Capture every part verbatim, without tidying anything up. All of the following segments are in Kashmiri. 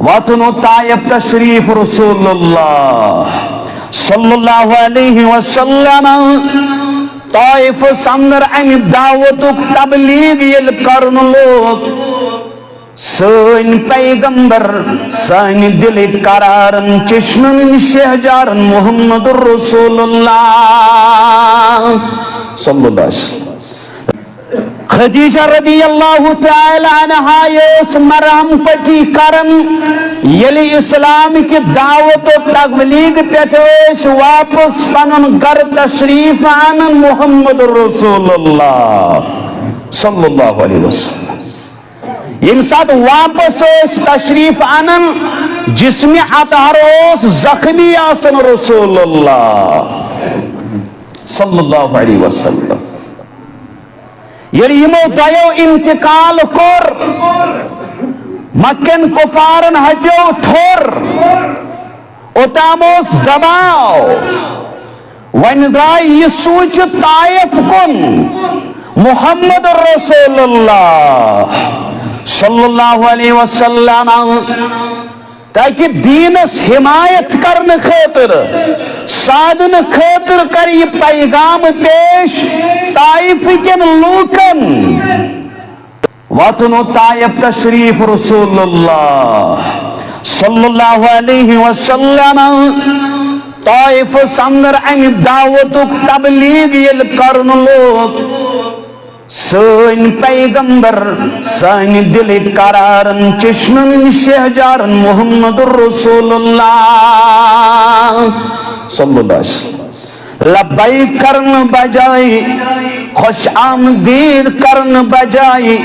واتنو طائف تشریف رسول اللہ صلی اللہ علیہ وسلم۔ طائفس اندر امہِ دعوتُک تبلیغ ییٚلہِ کرُن لوگ، سٲنۍ پیغمبر، سانہِ دِلٕکۍ قرارن، چشمن، شہجارن محمد رسول اللہ صلی اللہ علیہ وسلم۔ خدیجہ رضی اللہ تعالی عنہا ٲس مرہم پٹی کران، ییٚلہِ اسلام کہِ دعوت و تبلیغ پٮ۪ٹھ ٲسۍ واپس پنُن گرٕ تشریف انان محمد رسول اللہ صلی اللہ علیہ وسلم۔ ییٚمہِ ساتہٕ واپس ٲسۍ تشریف انان، جسمِ اطہر اوس زخمی آسان رسول اللہ صلی اللہ علیہ وسلم۔ ییٚلہِ یِمو دۄیو انتقال کوٚر، مکن کفارن ہٹیو ٹھوٚر، اوٚتام اوس دباو۔ وۄنۍ درٛاے یہِ سوٗنٛچِتھ طائف کُن محمد رسول اللہ صلی اللہ علیہ وسلم، تاکہ دینس حمایت کرنہٕ خٲطرٕ، سادنہٕ خٲطرٕ کرِ یہِ پیغام پیش طائف کٮ۪ن لوٗکن۔ واتنو طائف تشریف رسول اللہ صلی اللہ علیہ وسلم۔ طائفس اندر امہِ دعوتُک تبلیغ ییٚلہِ کرُن لوگ، سٲنۍ پیغمبر، سانہِ دِلٕکۍ قرارن، چشمن، شہجارن محمد رسول اللہ صلی اللہ علیہ وسلم۔ لبیک کرنہٕ بجایہِ، خوش آمدید کرنہٕ بجایہِ،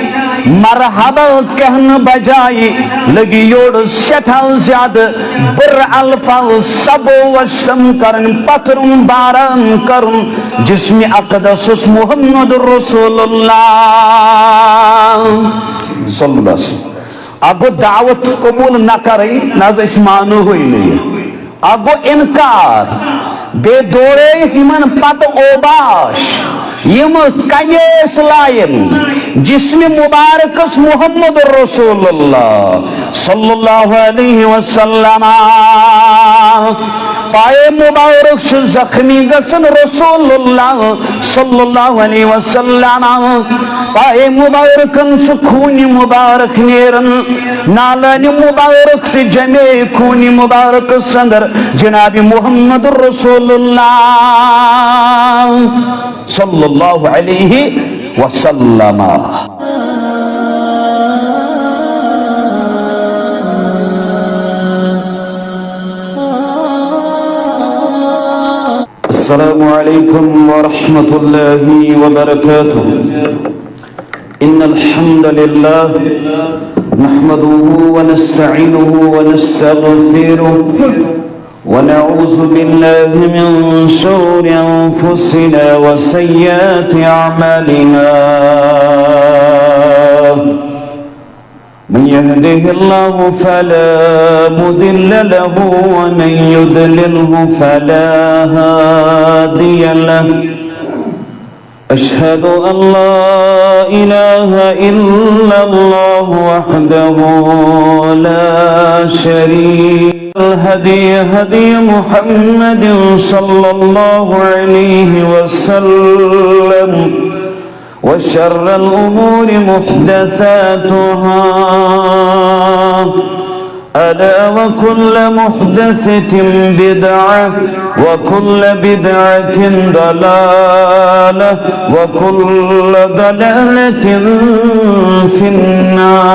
مرحبا کہنہٕ بجایہِ، لگی یورٕ سٮ۪ٹھاہ زیادٕ بُرٕ الفاظ، سب و شتم کرٕنۍ، پتھرُن باران کرُن جسمِ اقدسس محمد رسول اللہ صلی اللہ علیہ وسلم۔ اکھ گوٚو دعوت قبول نہ کرٕنۍ، نہ حظ أسۍ مانوٕے نہٕ یہِ۔ اکھ گوٚو انکار، بیٚیہِ دورٲیِکھ یِمن پتہٕ اوباش، یِم کمہِ ٲسۍ لایَن جسمِ مبارکس محمد رسول اللہ صلی اللہ علیہ وسلم۔ پائے مبارک چھُ زخمی گژھان رسول اللہ صلی اللہ علیہ وسلم۔ پائے مبارکن چھُ خوٗنہِ مبارک نیران۔ نالانِ مبارک تہٕ جمے خوٗنہِ مبارکس اندر جناب محمد رسول اللہ صلی اللہ علیہ وسلم۔ السلام عليكم ورحمة الله وبركاته. إن الحمد لله نحمده ونستعينه ونستغفره، ونعوذ بالله من شرور أنفسنا وسيئات أعمالنا. من يهده الله فلا مضل له، ومن يضلله فلا هادي له. أشهد أن لا إله إلا الله وحده لا شريك له. الهدي هدي محمد صلى الله عليه وسلم، وشر الأمور محدثاتها، ألا وكل محدثة بدعة، وكل بدعة ضلالة، وكل ضلالة في النار.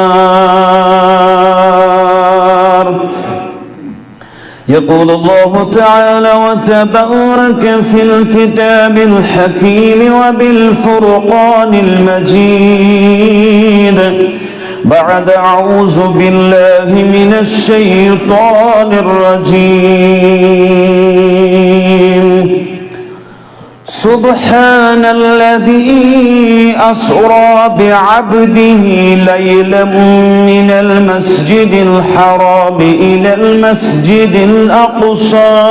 يقول الله تعالى وتبارك في الكتاب الحكيم وبالفرقان المجيد، بعد أعوذ بالله من الشيطان الرجيم. سبحان الذي أسرى بعبده ليلا من المسجد الحرام إلى المسجد الأقصى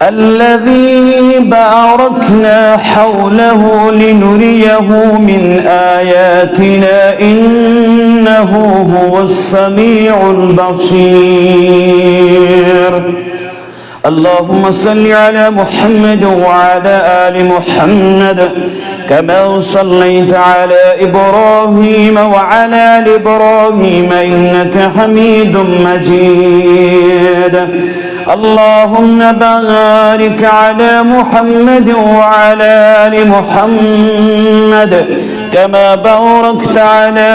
الذي باركنا حوله لنريه من آياتنا إنه هو السميع البصير. اللهم صل على محمد وعلى آل محمد كما صليت على إبراهيم وعلى آل إبراهيم إنك حميد مجيد. اللهم بارك على محمد وعلى آل محمد كما باركت على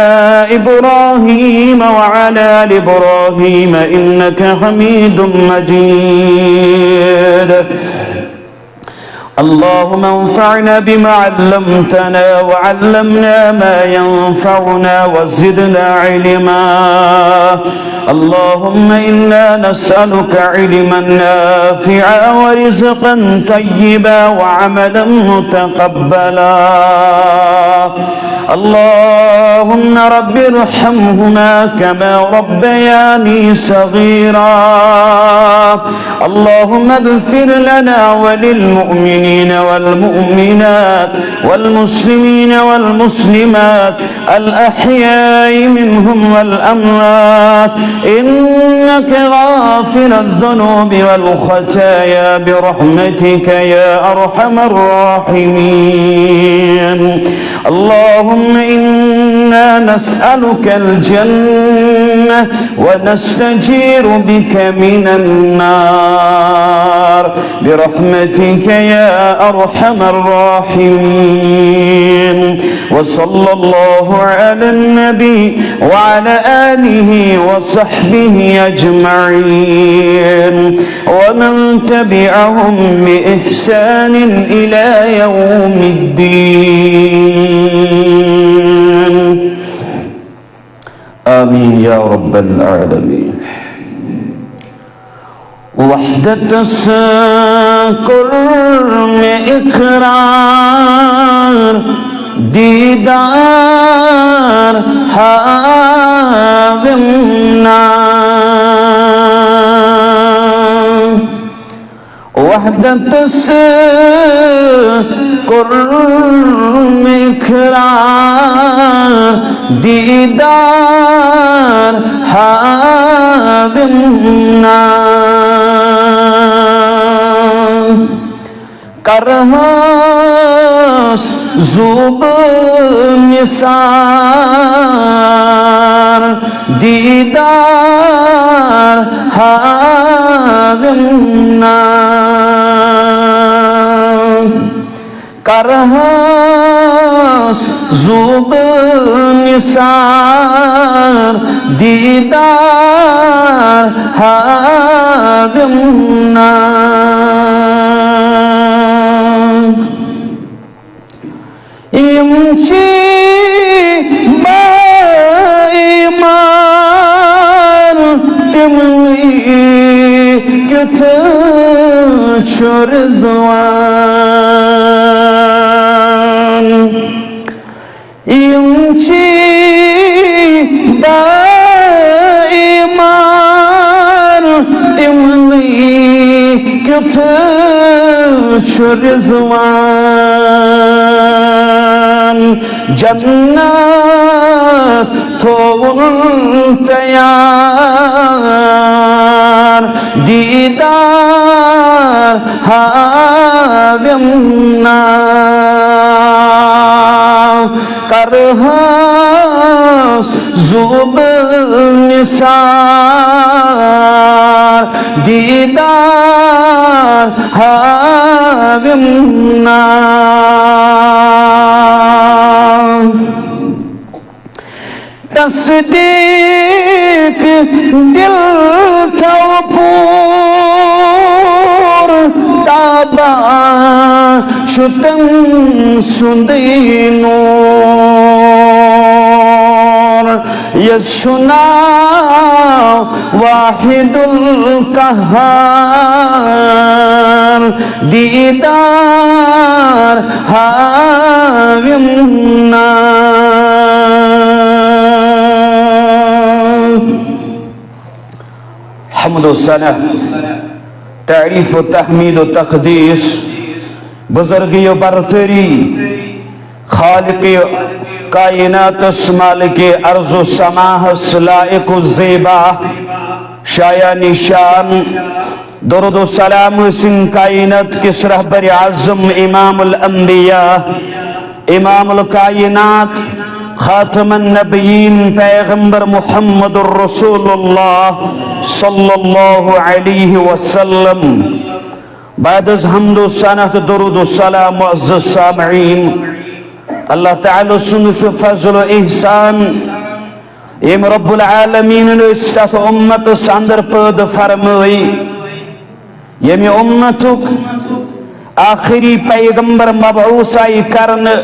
إبراهيم وعلى آل إبراهيم إنك حميد مجيد. اللهم انفعنا بما علمتنا وعلمنا ما ينفعنا وزدنا علما. اللهم إنا نسألك علما نافعا ورزقا طيبا وعملا متقبلا. اللهم رب ارحمهما كما ربياني صغيرا. اللهم اغفر لنا وللمؤمنين والمؤمنات والمسلمين والمسلمات الأحياء منهم والأموات إنك غافر الذنوب والخطايا برحمتك يا أرحم الراحمين. اللهم إنا نسألك الجنة ونستجير بك من النار برحمتك يا أرحم الراحمين. وصلى الله على النبي وعلى آله وصحبه أجمعين ومن تبعهم بإحسان إلى يوم الدين. آمين يا رب العالمين. وحدتس کور مےٚ اقرار، دیدار ہاوِم نا۔ وحدتس کور مےٚ اقرار، دیدار ہاوِم نا۔ کرہاس زوبہٕ نثار، دیدار ہاوِم نا۔ کرہاس زوبہٕ نثار، دیدار ہاوِم نا۔ یِم چھی با ایمان، تِمنٕے کیُتھ چھُ رضوان۔ یِم چھی با ایمان، تِمنٕے کیُتھ چھُ رضوان۔ جنت تھووُن تیار، دیدار ہاوِم نا۔ کرہاس زوبہٕ نثار، دیدار ہاوِم نا۔ تصدیق دل تھاو پور، تابان چھُ تٔمۍ سُنٛدٕے نور۔ یس چھُ ناو واحد القہار، دیدار ہاوِم نا۔ حمد و ثنا۔ تعریف و تحمید و تقدیس بزرگی و برتری، خالق کائناتس، مالک ارض و سماہس، لائق و زیبا، شایان شان۔ درود و سلام ٲسِن کائنات کِس رہبر اعظم، امام الانبیاء، امام الکائنات، خاتم النبیین، پیغمبر محمد الرسول اللہ صلی اللہ علیہ وسلم۔ بعد از حمد و ثنا تہٕ درود و سلام، معزز سامعین، اللہ تعالیٰ سُنٛد چھُ فضل و احسان، ییٚمۍ رب العالمینن أسۍ تتھ امتس اندر پٲدٕ فرمٲے، ییٚمہِ امتُک آخری پیغمبر مبعوث آیہِ کرنہٕ،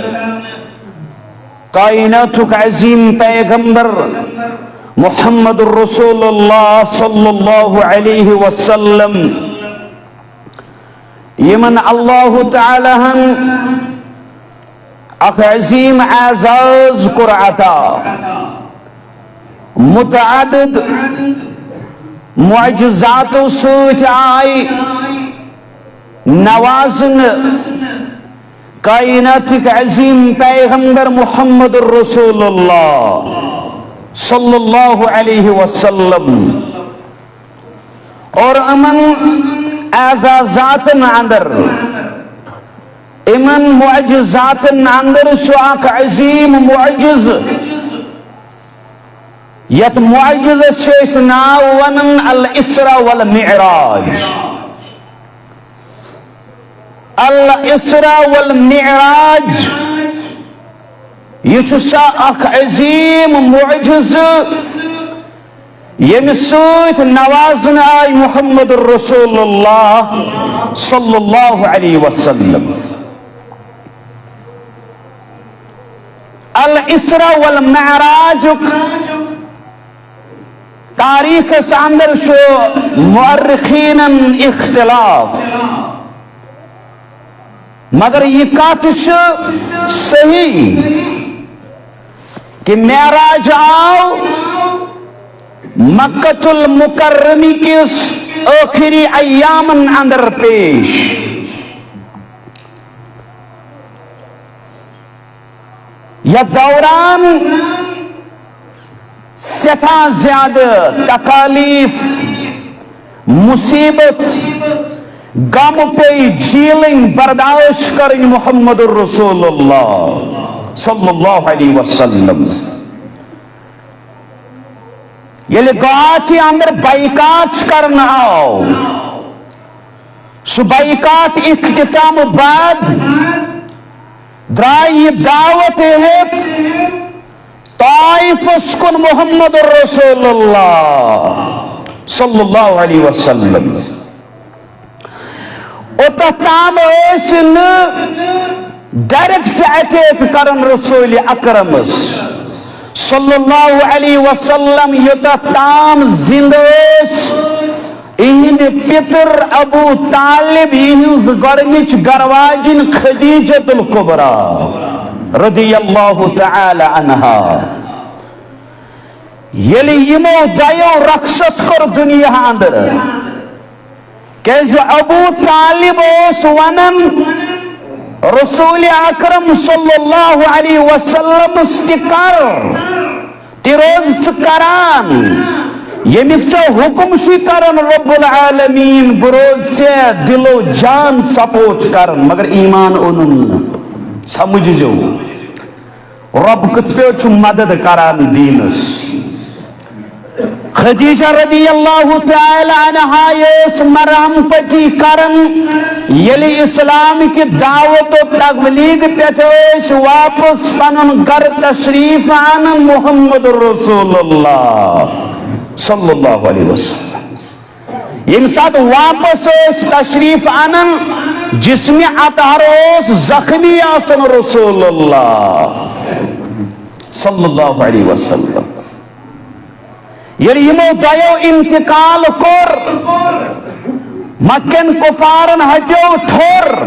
کائناتُک عظیم پیغمبر محمد رسول اللہ صلی اللہ علیہ وسلم، یمن اللہ تعالیٰ ہن اکھ عظیم اعزاز کوٚر عطا۔ متعدد معجزاتو سۭتۍ آے نوازنہٕ کائناتٕکۍ عظیم پیغمبر محمد رسول اللہ صلی اللہ علیہ وسلم۔ اور یِمن اعزازاتن اندر، یِمن معجزاتن اندر چھُ اکھ عظیم معجزٕ، یتھ معجزس چھِ أسۍ ناو ونان الاسراء والمعراج۔ الاسراء والمعراج، یہِ چھُ سا اکھ عظیم معجزٕ، ییٚمہِ سۭتۍ نوازنہٕ آے محمد رسول اللہ صلی اللہ علیہ وسلم۔ الاسراء والمعراجُک تاریخس اندر چھُ مؤرخینن اختلاف، مگر یہِ کتھ چھِ صحیح کہ معراج آو مکہ المکرمہ کِس ٲخری ایامن اندر پیش۔ یتھ دوران سٮ۪ٹھاہ زیادٕ تکالیف، مصیبت، غم پیٚیہِ جیلٕنۍ، برداشت کرٕنۍ محمد رسول اللہ صلی اللہ علیہ وسلم۔ ییٚلہِ گوہاٹی اندر بائیکاٹ کرنہٕ آو، سُہ بائیکاٹ اختتام بعد درٛاے یہِ دعوت ہیٚتھ طائفس کُن محمد رسول اللہ صلی اللہ علیہ وسلم۔ اوٚتتھ تام ٲسۍ نہٕ ڈائریکٹ اٹیک کران رسول اکرمس صلی اللہ علیہ وسلم، یوٚتتھ تام زندٕ ٲسۍ۔ اِہِنٛدِ پِتٕر ابو طالب، یِہٕنٛز گۄڈٕنِچ گرواجِن خدیجۃ الکبریٰ رضی اللہ تعالیٰ عنہا، ییٚلہِ یِمو دۄیو رخصت کوٚر دُنیا اندر، کیازِ ابو طالب اوس ونان، رسول اکرم صلی اللہ علیہ وسلمس تہِ کر، تہِ روز ژٕ کران، ییٚمیُک ژےٚ حکم چھُے کران رب العالمین، بہٕ روز ژےٚ دل و جان سپورٹ کران، مگر ایمان اوٚنُن نہٕ۔ سمجھ زیو، رب کِتھ پٲٹھۍ چھُ مدد کران دیٖنس۔ خدیجہ رضی اللہ تعالیٰ عنہا ٲس مرہم پٹی کران، ییٚلہِ اسلام کہِ دعوت و تبلیغ پٮ۪ٹھ ٲسۍ واپس پنُن گرٕ تشریف انان محمد رسول اللہ صلی اللہ علیہ وسلم۔ ییٚمہِ ساتہٕ واپس ٲسۍ تشریف انان، جسمِ اطہر اوس زخمی آسان رسول اللہ صلی اللہ علیہ وسلم۔ ییٚلہِ یِمو دۄیو انتقال کوٚر، مکن کفارن ہٹیو ٹھوٚر،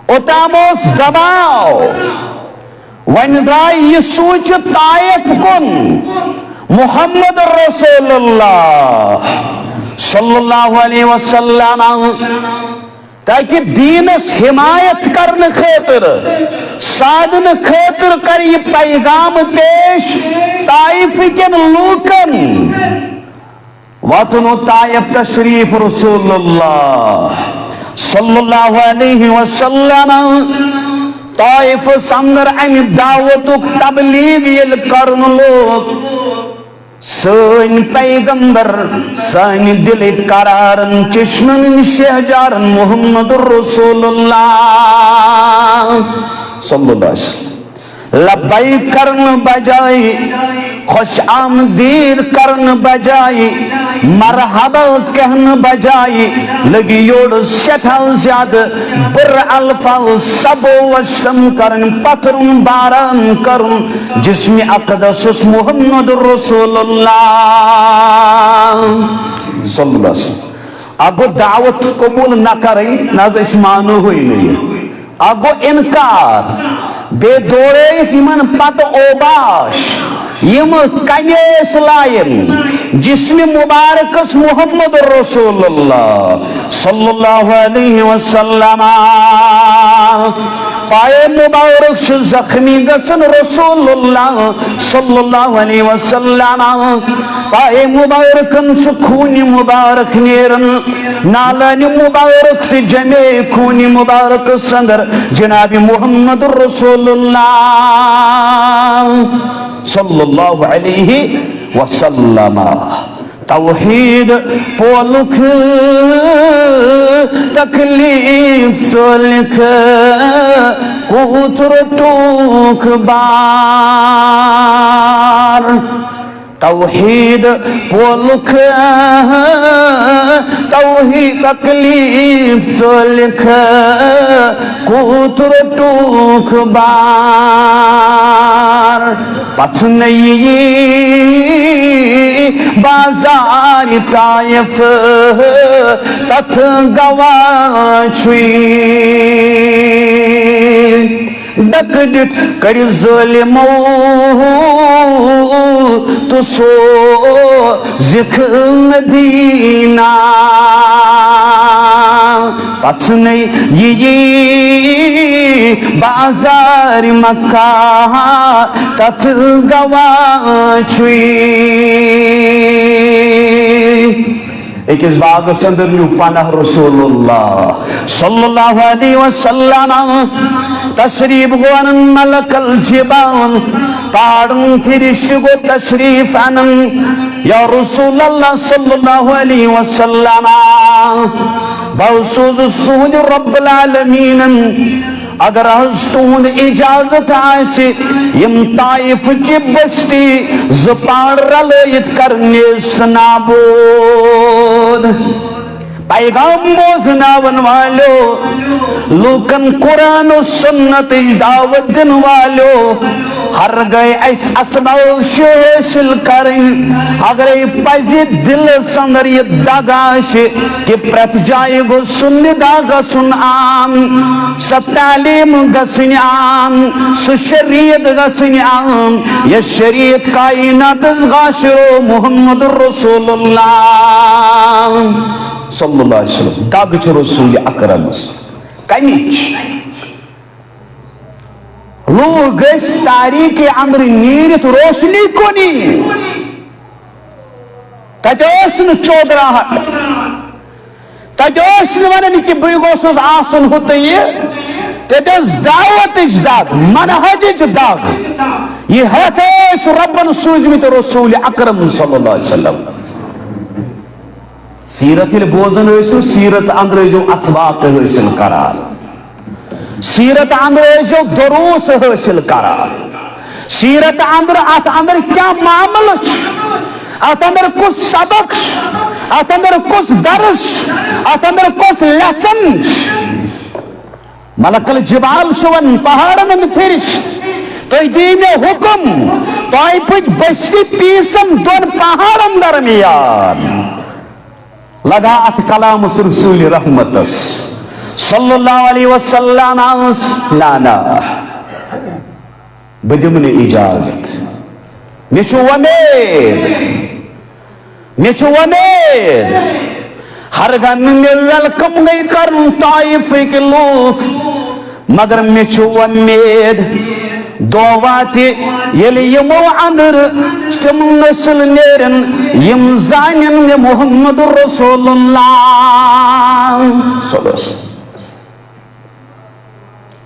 اوٚتام اوس دباو۔ وۄنۍ درٛاے یہِ سوٗنٛچِتھ طائف کُن محمد رسول اللہ صلی اللہ علیہ وسلم، تاکہ دینس حمایت کرنہٕ خٲطرٕ، سادنہٕ خٲطرٕ کر یہِ پیغام پیش طائف کٮ۪ن لوٗکن۔ واتنو طائف تشریف رسول اللہ صلی اللہ علیہ وسلم۔ طائفس اندر امہِ دعوتُک تبلیغ ییٚلہِ کرُن لوگ، سٲنۍ پیغمبر، سانہِ دِلٕکۍ قرارن، چشمن، شہجارن محمد رسول اللہ صلی اللہ علیہ وسلم۔ لبیک کرنہٕ بجایہِ، خوش آمدید کرنہٕ بجایہِ، مرحبا کہنہٕ بجایہِ لگی یورٕ سٮ۪ٹھاہ زیادٕ بُرٕ الفاظ، سب و شتم کرٕنۍ، پتھرُن باران کرُن جسمِ اقدسس محمد رسول اللہ صلی اللہ علیہ وسلم۔ اکھ گوٚو دعوت قبول نہ کرٕنۍ، نہ حظ أسۍ مانوٕے نہٕ یہِ۔ اکھ گوٚو انکار، بیٚیہِ دورٲیِکھ یِمن پتہٕ اوباش، یِم کنے ٲسۍ لایان جسمِ مبارکس محمد رسول اللہ صلی اللہ علیہ وسلم۔ پائے مبارک چھُ زخمی گژھان رسول اللہ صلی اللہ علیہ وسلم۔ پائے مبارکن چھُ خوٗنِ مبارک نیران۔ نالانِ مبارک تہٕ جمے خوٗنِ مبارک اندر جناب محمد رسول اللہ صلی اللہ علیہ وسلم۔ توحید پولُکھ، تکلیف ژٔلِکھ، کوٗت روٚٹُکھ بار۔ توحید پولُکھ، توحید تکلیف ژٔلِکھ، کوٗت روٚٹُکھ بار۔ پژھنہٕ یی بازار طائف، تتھ گواہ چھُے۔ ڈکھ دِتھ کٔرۍ ظٲلمو تہٕ سوزِکھ مدینہ۔ پژھنے یی بازار مکہ، تتھ گواہ چھُے۔ أکِس باغس اندر نیو پناہ رسول اللہ صلی اللہ علیہ وسلم۔ تشریف گو انن ملک الجبال، پہاڑن فرشتہ گو تشریف انن۔ یا رسول اللہ صلی اللہ علیہ وسلم، بہٕ سوزُس تُہنٛدِ رب العالمینن۔ اگر حظ تُہُنٛد اجازت آسہِ، یِم طائف چہِ بستی زٕ پار رلٲیِتھ کر نیست نابود۔ پیغام بوزناون والو، لوکن قرآن و سنتٕچ دعوت دِن والو، ہرگاہ اسہِ اسباب چھِ حٲصِل کرٕنۍ، اگرے پزِ دِلس اندر یہِ دگ آسہِ، کہ پرٛٮ۪تھ جایہِ گوٚژھ سُہ ندا گژھُن عام، سۄ تعلیٖم گژھٕنۍ عام، سُہ شریعت گژھٕنۍ عام، یۄس شریعت کائناتس گاشرو محمد رسول اللہ صلی اللہ علیہ وسلم۔ دگ چھِ رسول اکرمس۔ کمِچ؟ لوٗکھ گٔژھۍ تاریٖکی اندرٕ نیٖرِتھ روشنی کُن یِنۍ۔ تتہِ ٲس نہٕ چودراہٹ۔ تتہِ ٲسۍ نہٕ ونان کہِ بہٕ گوٚژھُس آسُن ہُہ تہٕ یہِ۔ تتہِ ٲس دعوتٕچ دگ، منہجٕچ دگ۔ یہِ ہٮ۪تھ ٲسۍ رۄبن سوٗزمٕتۍ رسول اکرم صلی اللہ علیہ وسلم۔ سیرت ییٚلہِ بوزان ٲسِو، سیرت اندر ٲسۍزیو اسباق حٲصِل کران۔ سیرت اندر ٲسۍزیو دروس حٲصِل کران۔ سیرت اندر، اتھ اندر کیٛاہ معاملہٕ چھُ، اتھ اندر کُس سبق چھُ، اتھ اندر کُس درس چھُ، اتھ اندر کُس lesson چھُ۔ ملک الجبال چھُ ونان پہاڑن ہُنٛد فرشت، تُہۍ دِیِو مےٚ حُکم، طائفٕچ بستی پیٖسن دۄن پہاڑن درمیان۔ لگا اتھ کلامس رسول رحمتس صلی اللہ علیہ وسلم، نہ، نہ، بہٕ دِمہٕ نہٕ اجازت۔ مےٚ چھُ وۄمید، مےٚ چھُ وۄمید، ہرگاہ نہٕ مےٚ ویلکم گٔے کرُن طائفٕکۍ لوٗکھ، مگر مےٚ چھُ وۄمید، دۄہ واتہِ، ییٚلہِ یِمو اندر تِم نسل نیرن، یِم زانن مےٚ محمد رسول اللہ صلی اللہ علیہ وسلم۔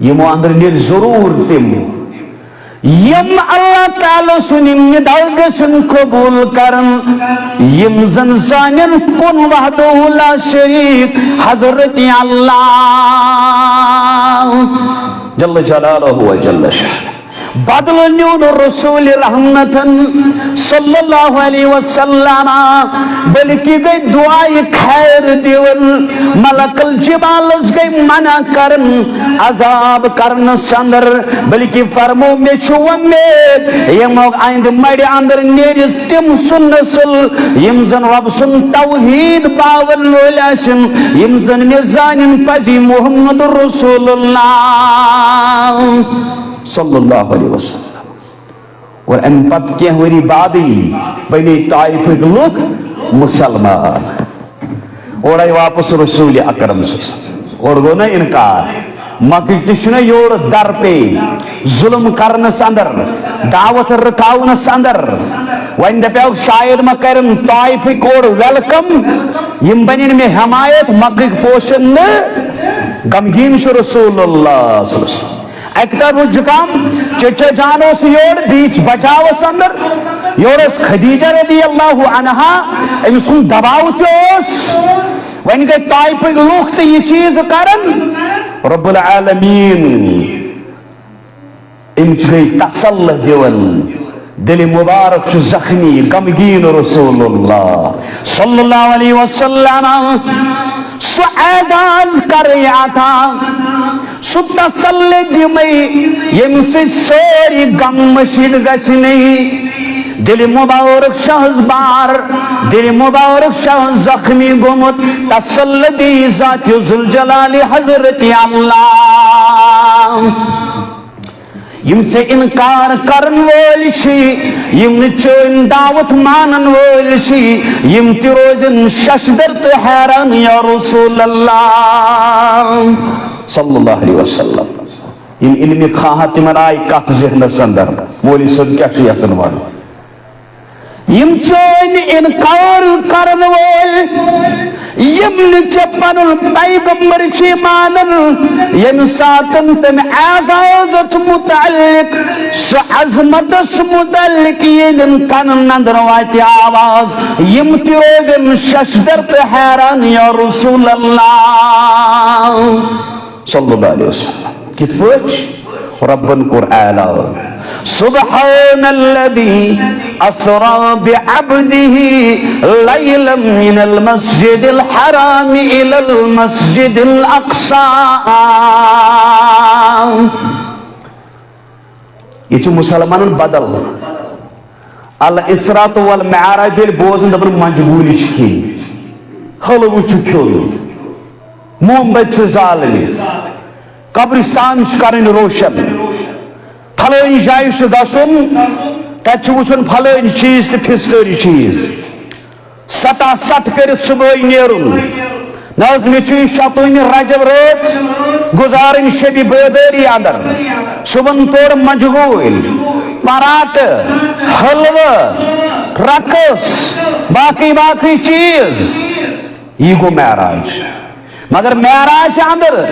یِمو اندر نیرِ ضروٗر تِم، یِم اللہ تعالیٰ سُنٛد ندا گژھن قبول کرن، یِم زن زانن کُن وحدہ لا شریک حضرت اللہ جل جلالہ و جل شانہ۔ بدلہٕ نیوٗ نہٕ رسول رحمتن صلی اللہ علیہ وسلم، بلکہ گٔے دعائے خیر دِوان۔ ملک الجبالس گٔے منع کران عذاب کرنس اندر، بلکہ فرمو، مےٚ چھُ وۄمید، یِمو آیندٕ مَرِ اندر نیرِ تِم سُہ نسل، یِم زن رۄب سُنٛد توحید باون وٲلۍ آسن، یِم زن مےٚ زانن پزی محمد رسول اللہ صلی اللہ علیہ وسلم۔ اور امہِ پتہٕ کینٛہہ ؤری بعدٕے بنے طائفٕکۍ لُکھ مسلمان۔ اورے واپس رسول اکرم صلی اللہ علیہ وسلم۔ اور گوٚو نا انکار۔ مکٕکۍ تہِ چھِنہ یورٕ درپے ظلم کرنس اندر، دعوت رکاونس اندر۔ وۄنۍ دپیو شاید ما کرن طائفٕکۍ اورٕ ویلکم، یِم بنن مےٚ حمایت، مکٕکۍ پوشن نہٕ۔ غمگیٖن چھُ رسول اللہ صلی اللہ علیہ وسلم۔ اکہِ دۄہ روٗد زُکام، چچا جان اوس یورٕ بیٖچ بچاوس اندر، یورٕ ٲس خدیجہ رضی اللہ عنہا، أمۍ سُنٛد دباو تہِ اوس۔ وۄنۍ گٔے طائفٕکۍ لوٗکھ تہِ یہِ چیٖز کران۔ رب العالمین أمِس گٔے تسل دِوان۔ دِلہِ مُبارک چھُ زخمی، غمگیٖن رسول اللہ صلی اللہ علیہ وسلم۔ سُہ اعزاز کرے عطا، سُہ تسل دِمے، ییٚمہِ سۭتۍ سٲری غم مٔشِتھ گژھِ نہٕ۔ دِلہِ مُبارک چھُ حظ بار، دِلہِ مُبارک چھُ حظ زخمی گوٚمُت، تسل دی ذاتِ ذوالجلال حضرت اللہ۔ یِم ژےٚ انکار کرن وٲلۍ چھِ، یِم نہٕ چٲنۍ دعوت مانن وٲلۍ چھِ، یِم تہِ روزن ششدر تہٕ حیران یا رسول اللہ صلی اللہ علیہ وسلم۔ یِم علمِ خواہاں تِمن آیہِ کتھ ذہنس اندر، مولوی صٲب کیٛاہ چھُ یژھان ونُن؟ یِم چٲنۍ انکار کرن وٲلۍ، یِم نہٕ ژےٚ پنُن پیغمبر چھِ مانان، ییٚمہِ ساتن تٔمۍ اعزازس متعلق، سُہ عظمتس متعلق یِہنٛدٮ۪ن کنن اندر واتہِ آواز، یِم تہِ روزن ششدر تہٕ حیران یا رسول اللہ۔ صلی اللہ علیہ وسلم۔ کِتھ پٲٹھۍ؟ رۄبن کوٚر اعلان، سبحان الذي اسرى بعبده ليلا من المسجد الحرام الى المسجد الاقصى۔ یہِ چھُ مُسلمانن بدل۔ الاسراء والمعراج ییٚلہِ بوزُن، دَپَن، منجہِ گوٗلۍ چھِ کھیٚنۍ، حلوٕ چھُ کھیوٚن، موم بتی چھِ زالنہِ، قبرستان چھِ کرٕنۍ روشن، پھلٲنۍ جایہِ چھُ گژھُن، تَتہِ چھُ وٕچھُن پھلٲنۍ چیٖز تہٕ پھِستٲرۍ چیٖز۔ ستا ست کٔرِتھ صبحٲے نیرُن۔ نہ حظ، مےٚ چھُ یہِ شتوُہمہِ رجب رٲژ گُزارٕنۍ شبِ بیدٲری اندر۔ صبحن توڑ منجہِ گوٗلۍ، پراٹہٕ، حلوٕ، رقص، باقٕے باقٕے چیٖز۔ یہِ گوٚو معراج۔ مگر معراج اندر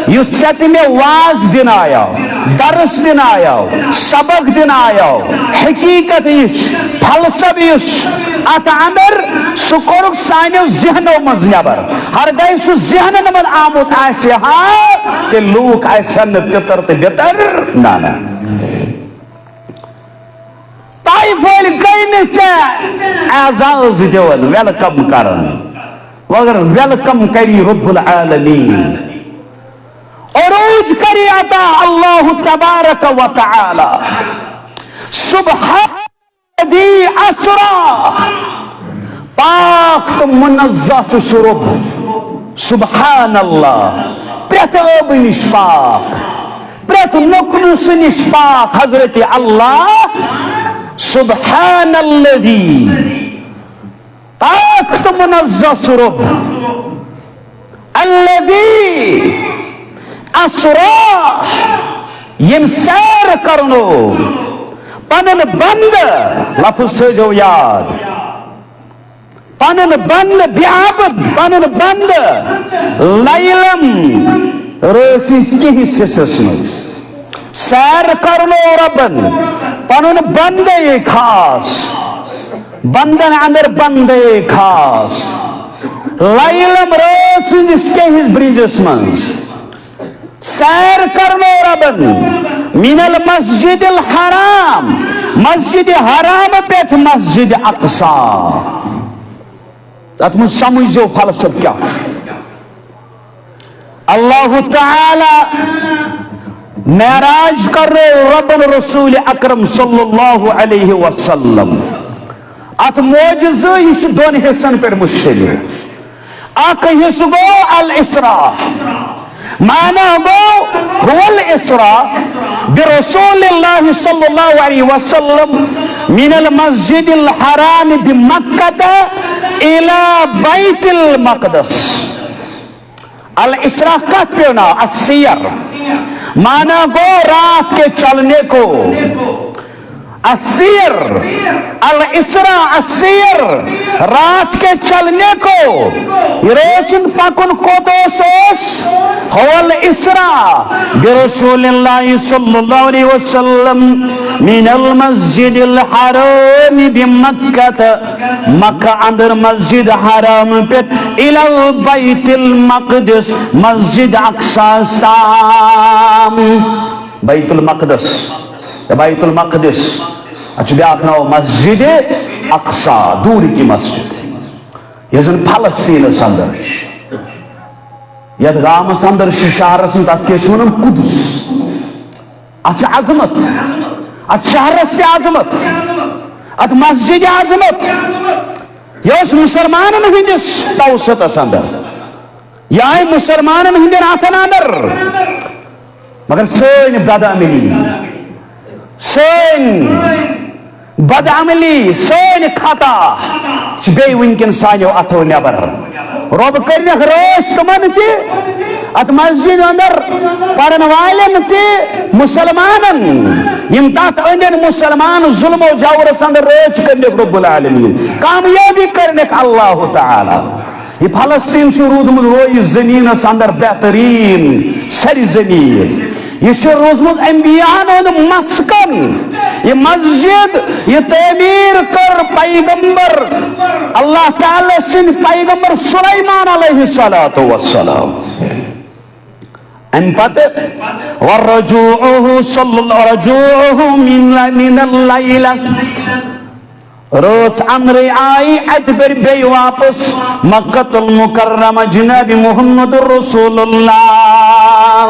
یُتھ ژےٚ تہٕ مےٚ واز دِنہٕ آیاو، درس دِنہٕ آیاو، سبق دِنہٕ آیاو، حقیقت یُس چھِ، فلسفہٕ یُس چھُ اتھ اندر، سُہ کوٚرُکھ سانیو ذہنو منٛز نٮ۪بر۔ ہرگاہ سُہ ذہنن منٛز آمُت آسہِ ہا، تیٚلہِ لوٗکھ آسہِ ہن نہٕ تِتر تہٕ بِتر۔ نہ، نہ۔ طائف وٲلۍ گٔے نہٕ ژےٚ اعزاز دِوان، ویلکم کران، مگر ویلکم کری رب العالمین، عروج کری عطا اللہ تبارک و تعالی۔ سبحان الذی اسرا، پاک تہٕ منزہ چھُ سُہ رب۔ سبحان اللہ، پرٛٮ۪تھ عٲبہٕ نِش پاک، پرٛٮ۪تھ نۄقصہٕ نِش پاک حضرت اللہ۔ سبحان الذی، آ، منزہ سُہ رۄب، الذی اسرا، ییٚمۍ سیر کرنو پنُن بندٕ، لفظ تھٲیزیو یاد، پنُن بندٕ، بیابد پنُن بندٕ، لیلم، رٲژ ہٕنٛز کینٛہہ حصس منٛز۔ سیر کرنو رۄبن پنُن بندے خاص، بندن اندر بندے خاص، لیلم، رٲژ ہٕنٛدِس کینٛہہ برنجس منٛز۔ سیر کرنو رۄبن من المسجد الحرام، مسجد حرام پٮ۪ٹھ مسجد اقصی۔ اتھ منٛز سمجھو فلسفہ کیا چھُ۔ اللہ تعالی معراج کرو رۄبن رسول اکرم صلی اللہ علیہ وسلم۔ اتھ معجزٕ یہِ چھُ دۄن حصن پٮ۪ٹھ مشتمل۔ اکھ حصہٕ گوٚو الاسراء، معنی گوٚو هو الاسراء برسول اللہ صلی اللہ علیہ وسلم من المسجد الحرام بمکہ الى بیت المقدس۔ الاسراء کتھ پیو ناو؟ السیر۔ معنی گو رات کے چلنے کو۔ السیر، الاسراء، السیر، رات کے چلنے کو۔ یہ روشن پکن کو دوست، هو الاسراء برسول اللہ صلی اللہ علیہ وسلم من المسجد الحرام بمکہ، مکہ اندر مسجد حرام پہ، الی البیت المقدس، مسجد اقصی تام۔ بیت المقدس، بیت المقدس، اتھ چھُ بیاکھ ناو مسجد اقصی، دور کی مسجد، یۄس زن فلسطینس اندر چھِ۔ یتھ گامس اندر چھِ، شہرس منٛز، تتھ کیٛاہ چھِ ونان؟ قدس۔ اتھ چھِ عظمت، اتھ شہرس تہِ عظمت، اتھ مسجد عظمت۔ یہِ اوس مسلمانن ہٕنٛدِس توسطس اندر، یہِ آیہِ مسلمانن ہٕنٛدٮ۪ن اتھن اندر۔ مگر سٲنۍ بدعملی، سٲنۍ بدعملی، سٲنۍ خطا چھِ بیٚیہِ وٕنکٮ۪ن سانیو اتھو نٮ۪بر۔ رۄب کٔرنکھ رٲچھ تِمن تہِ، اتھ مسجد اندر پرن والٮ۪ن تہِ، مسلمانن، یِم تتھ أنٛدٮ۪ن مسلمان ظلم و جورس اندر رٲچھ کٔرنکھ رب العالمین، کامیٲبی کٔرنکھ اللہ تعالیٰ۔ یہ فلسطین چھُ روٗدمُت رویہِ زمینس اندر بہترین سرزمین۔ یہ چھُ روٗزمُت انبیاءن ہُنٛد مسکن۔ یہ مسجد، یہ تعمیر کٔر پیغمبر، اللہ تعالیٰ سٕنٛدۍ پیغمبر سلیمان علیہ الصلوۃ والسلام۔ امہِ پتہٕ ورجوعہ صلی اللہ، رجوعہ من، من اللیلہ۔ رٲژ اندرے آیہِ اتہِ پٮ۪ٹھ بیٚیہِ واپس مکہ المکرمہ جناب محمد رسول اللہ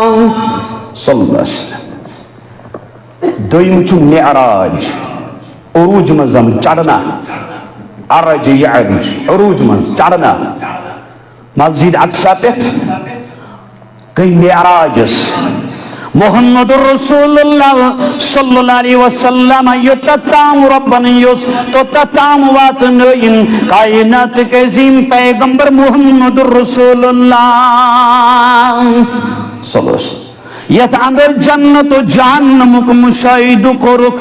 صلی اللہ علیہ وسلم۔ دوٚیِم چھُ معراج، عروج منٛز زن چڑھنا، عرج یعرج، عروج منٛز چڑھنا۔ مسجد اقصی پٮ۪ٹھ گٔے معراجس۔ محمد رسول اللہ صلی اللہ علیہ وسلم یوٚتتھ تام رۄبن یوٚژھ، توٚتتھ تام واتنٲیِن کائناتٕکۍ عظیٖم پیغمبر محمد رسول اللہ صلی اللہ علیہ وسلم۔ یتھ اندر جنت و جہنمک مشاہدہ کورک،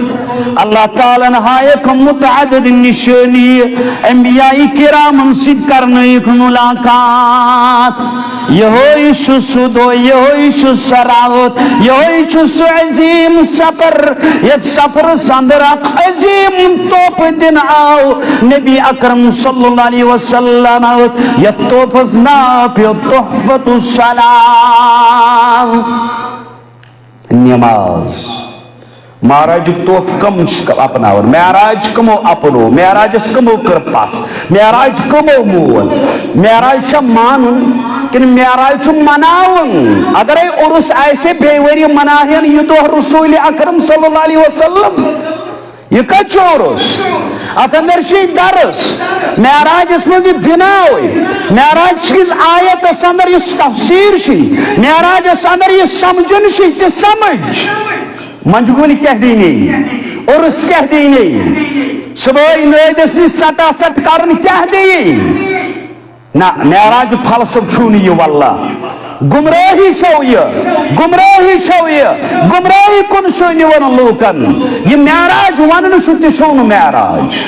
اللہ تعالیٰ ہن ہایکھ متعدد نشانی، انبیاء کرامن سۭتۍ کرنٲیکھ ملاقات۔ یہوے چھُ سُہ دۄہ، یہوے چھُ سۄ راتھ، یہوے چھُ سُہ عظیٖم سفر، یتھ سفرس اندر اکھ عظیٖم تحفہٕ دِنہٕ آو نبی اکرم صلی اللہ علیہ وسلم، یتھ تحفس ناو پیوٚو تحفۃ الصلاۃ، نماز۔ معراجُک تحفہٕ کم چھِ اپناوان؟ معراج کمو اپنو؟ معراجس کمو کٔر پژھ؟ معراج کمو مول؟ معراج چھا مانُن کِنہٕ معراج چھُ مناوُن؟ اگرے عرس آسہِ بیٚیہِ ؤری مناوہن یہِ دۄہ رسول اکرم صلی اللہ علیہ وسلم، یہِ کتہِ چھُ عرس؟ اتھ اندر چھُ یہِ درس۔ معراجس منٛز یہِ بناوٕے، معراج کِس آیتس اندر یُس تفسیر چھُ، معراجس اندر یہِ سمجھُن چھُ، تہِ سمجھ۔ منجگول کیٛاہ دیٖنی؟ عرس کیٛاہ دیٖنی؟ صبحٲے نٲدِس نِش سٹا سٹ کرُن کیٛاہ دیٖنی؟ نہ، معراج فلسفہٕ چھُنہٕ یہِ، واللہ۔ گمراہی چھو یہِ، گمراہی چھو یہِ، گمراہی کُن چھُ نِوان لوٗکن۔ یہِ معراج وننہٕ چھُ، تہِ چھُنہٕ معراج۔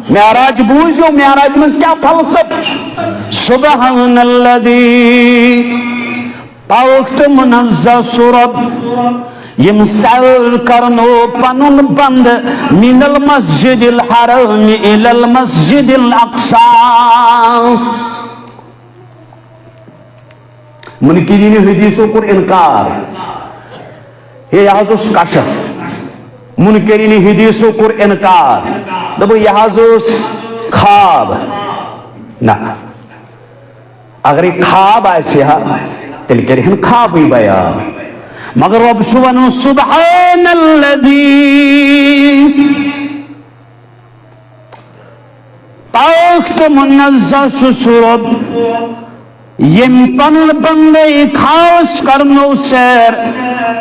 معراج بوٗزِو، معراج منٛز کیٛاہ فلسفہٕ چھُ؟ سبحان الذی، پاک تہٕ منزہ سُہ رۄب، یِم سیر کرنو پنُن بندٕ من المسجد الحرام الی المسجد الاقصی۔ منکرین حدیثو کوٚر انکار۔ ہے، یہِ حظ اوس کشف۔ منکرین حدیثو کوٚر انکار۔ دوٚپُکھ، یہِ حظ اوس خواب۔ نہ، اگر یہِ خواب آسہِ ہا، تیٚلہِ کرِہن خوابٕے بیان۔ مگر رۄب چھُ ونان، سبحان الذی، پاک تہٕ منزہ چھُ سُہ رۄب، ییٚمۍ پنُن بندے خاص کرنو سیر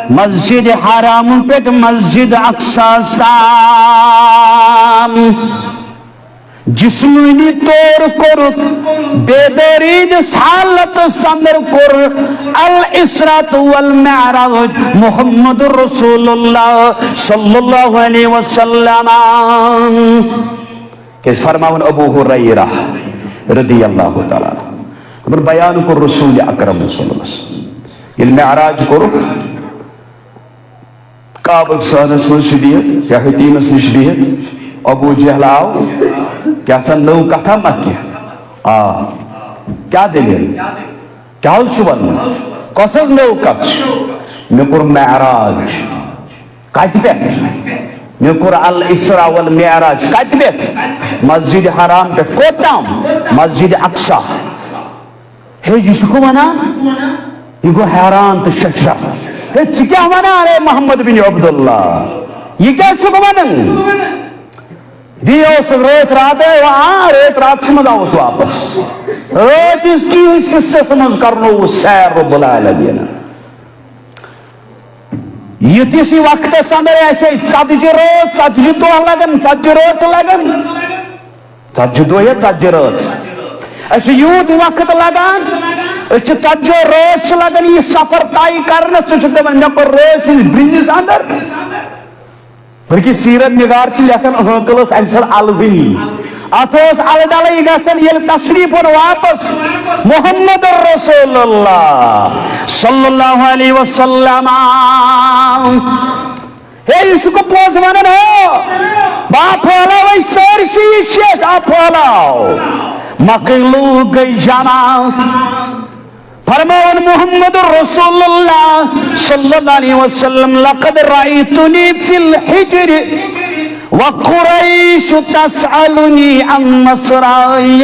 مسجد حرام پٮ۪ٹھ مسجد اقصیٰ تام۔ جسمٲنی طور کوٚرُکھ، بیدٲری ہٕنٛدِس حالتس اندر کوٚر الاسراء والمعراج محمد رسول اللہ صلی اللہ علیہ وسلم۔ کیازِ فرماوان ابو ہریرہ رضی اللہ تعالیٰ عنہ، دوٚپُن، بیان کوٚر رسول اکرم صلی اللہ علیہ وسلم، ییٚلہِ معراج کوٚرُکھ، کعبہٕ صٲنَس منٛز چھُ بِہِتھ یا حطیٖمَس نِش بِہِتھ، ابو جہل آو، کیٛاہ سا نٔو کتھا ما کینٛہہ؟ آ، کیٛاہ دٔلیٖل؟ کیٛاہ حظ چھُ وَنُن؟ کۄس حظ نٔو کتھ چھِ؟ مےٚ کوٚر معراج۔ کتہِ پٮ۪ٹھ؟ مےٚ کوٚر الاسراء والمعراج۔ کتہِ پٮ۪ٹھ؟ مسجد حرام پٮ۪ٹھ۔ کوٚت تام؟ مسجد اقصیٰ۔ ہے، یہِ چھُکھ ونان؟ یہِ گوٚو حیران تہٕ ششدر۔ ہے، ژٕ کیٛاہ ونان، اے محمد بن عبداللہ؟ یہِ کیٛاہ چھُکھ ونان؟ بیٚیہِ اوس رٲتۍ راتھ، آ، رٲتۍ راتسٕے منٛز آوُس واپس۔ رٲتۍ کِس حصس منٛز کرنووُس سیر رب العالمین۔ ییٖتِس وقتس اندر اَسہِ ژتجی رٲژ، ژتجی دۄہ لگن، ژتجی رٲژ لگن۔ ژتجی دۄہ یا ژتجی رٲژ۔ اَسہِ چھُ یوٗت وقت لگان، أسۍ چھِ ژتجی رٲژ چھِ لگان یہِ سفر طے کرنس۔ ژٕ چھُکھ دپان، مےٚ کوٚر رٲژ ہٕنٛدِس برٛنٛجِس اندر۔ بلکہِ سیرت نگار چھِ لیکھان، ہٲنکل ٲس امہِ ساتہٕ الوٕنی۔ اتھ اوس الہٕ ڈلٕے گژھان، ییٚلہِ تشریف اوٚن واپس محمد رسول اللہ صلی اللہ علیہ وسلم۔ ہے، یہِ چھُکھ پوٚز ونان، ہو۔ بہٕ ہا پھٲلاوے سٲرسٕے یہِ شیٹھ، آ پھٲلاو۔ مکٕکۍ لوٗکھ گٔے جمع۔ فرماوان محمد رسول اللہ صلی اللہ علیہ وسلم، لقد رأیتنی فی الحجر وقریش تسألنی عن مصراعی۔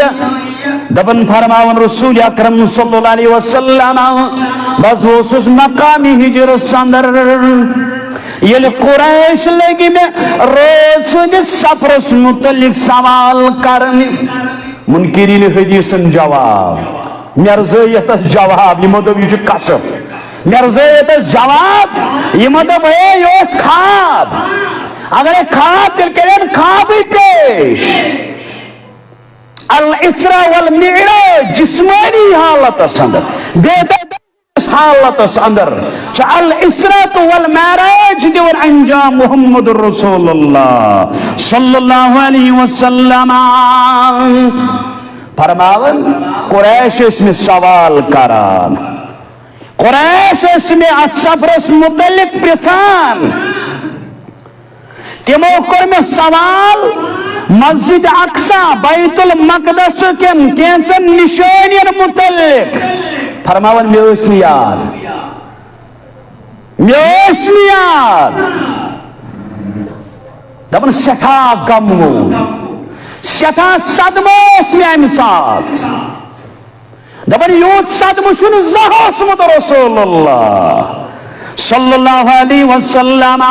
دپان فرماوان رسول اکرم صلی اللہ علیہ وسلم، بہٕ حظ اوسُس مقام ہجرس اندر، ییٚلہِ قریش لٔگۍ مےٚ رٲژ ہٕنٛدِس سفرس متعلق سوال کرنہِ۔ منکرین حدیثن جواب، مرضیتس جواب، یِمو دوٚپ، یہِ چھُ کشف۔ مرضیتس جواب، یِمو دوٚپ، ہے، یہِ اوس خواب۔ اگرے خواب، تیٚلہِ کٔرِن خوابٕے پیش۔ الاسراء والمعراج جسمٲنی حالتس اندر، بیدٲری حالتس اندر چھُ الاسراء والمعراج دِوان انجام محمد رسول اللہ صلی اللہ علیہ وسلم۔ فرماوان، قریش ٲسۍ مےٚ سوال کران، قریش ٲسۍ مےٚ اتھ سفرس متعلق پرژھان۔ تِمو کوٚر مےٚ سوال مسجد اقصیٰ، بیت المقدس کٮ۪ن کینٛژن نشٲنین متعلق۔ فرماوان، مےٚ ٲسۍ نہٕ یاد، مےٚ ٲسۍ نہٕ یاد۔ دپان، سٮ۪ٹھاہ غم گوٚو، سٮ۪ٹھاہ صدمہٕ اوس مےٚ امہِ ساتہٕ۔ دپان، یوٗت صدمہٕ چھُنہٕ زانٛہہ اوسمُت رسول اللہ صلی اللہ علیہ وسلم۔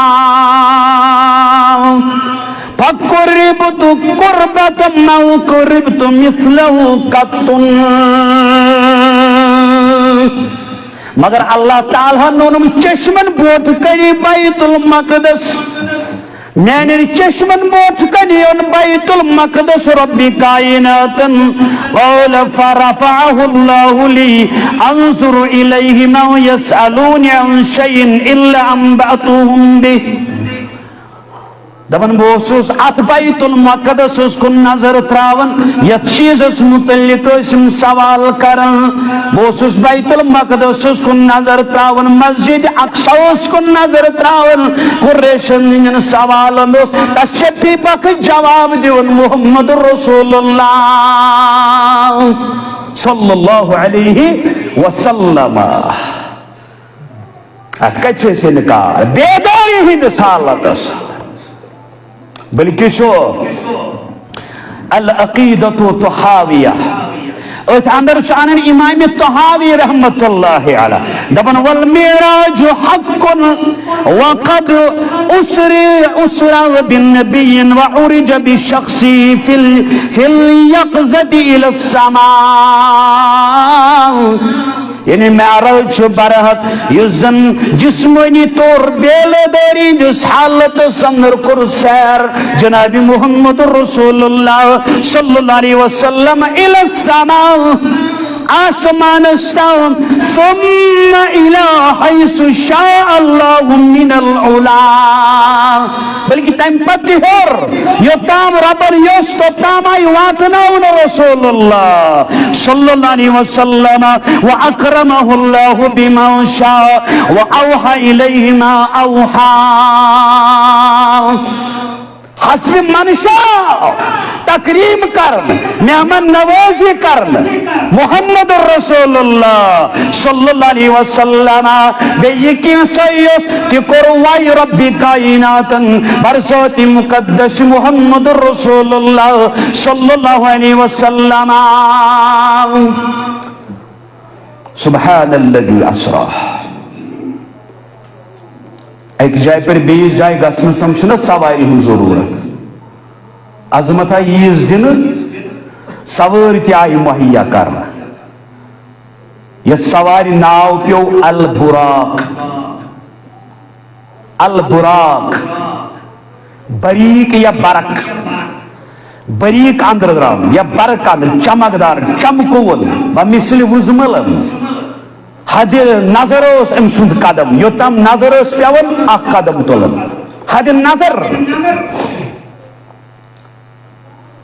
فقربت قربة ما قربت مثله قط۔ مگر اللہ تعالیٰ ہن اوٚنُم چشمن بوتھ کنہِ بیت المقدس۔ میانٮ۪ن چشمن برونٛٹھ کنہِ اوٚن بیت المقدس رۄبِ کائناتن۔ قال فرفعه الله لي انظر إليه ما يسألوني عن شيء إلا أنبأتهم به۔ دپان، بہٕ اوسُس اتھ بیت المقدسس کُن نظر تراوان، یتھ چیزس متعلق ٲسۍ یِم سوال کران۔ بہٕ اوسُس بیت المقدسس کُن نظر تراوان، مسجد اقصاہس کُن نظر تراوان، قریشن ہٕنٛدٮ۪ن سوالن اوس تشفی بخش جواب دِوان محمد رسول اللہ صلی اللہ علیہ وسلم۔ اتھ کتہِ چھُ اسہِ انکار؟ بیدٲری ہٕنٛدِس حالتس۔ بلکہِ چھُ العقیدۃ طحاویہ۔ أتھۍ اندر چھُ انان امام طحاوی رحمت اللہ علیہ، دپان، والمعراج حق وقد اسر، اسر بالنبی وعرج بشخصه في ال، في اليقظة إلى السماء۔ یعنی معراج چھُ برحق، یُس زن جسمٲنی طور بیدٲری ہٕنٛدِس حالتس اندر کوٚر سیر جناب محمد رسول اللہ صلی اللہ علیہ وسلم الی السماء، آسمانس تام، ثم الی حیث شاء اللہ من العلا۔ بلکہ تمہِ پتہٕ تہِ ہیوٚر، یوٚتام رۄبن یوٚژھ، توٚتام آیہِ واتناونہٕ رسول اللہ صلی اللہ علیہ وسلم۔ واکرمہ اللہ بما شاء واوحی الیہ ما اوحی۔ حسب منشا تکریم کرن، مہمان نوازی کرن محمد رسول اللہ صلی اللہ علیہ وسلم۔ بیٚیہِ کینٛژھے یوٚژھ تہِ کوٚر وحی رب کائناتن بر ذات مقدس محمد رسول اللہ صلی اللہ علیہ وسلم۔ سبحان الذي اسرا۔ اکہِ جایہِ پٮ۪ٹھ بیٚیِس جایہِ گژھنس تام چھُنہ سوارِ ہُنٛد ضروٗرت۔ عظمت آیہِ ییٖژ دِنہٕ، سوٲرۍ تہِ آیہِ مہیا کرنہٕ۔ یتھ سوارِ ناو پیوٚو البراق۔ البراق، بریق یا برق، بریق اندر درٛاو یا برق اندر، چمکدار، چمکوُن، بمثل وُزملن۔ حد نظر اوس أمۍ سُنٛد قدم، یوٚتام نظر ٲس پٮ۪وان، اکھ قدم تُلان۔ حد نظر۔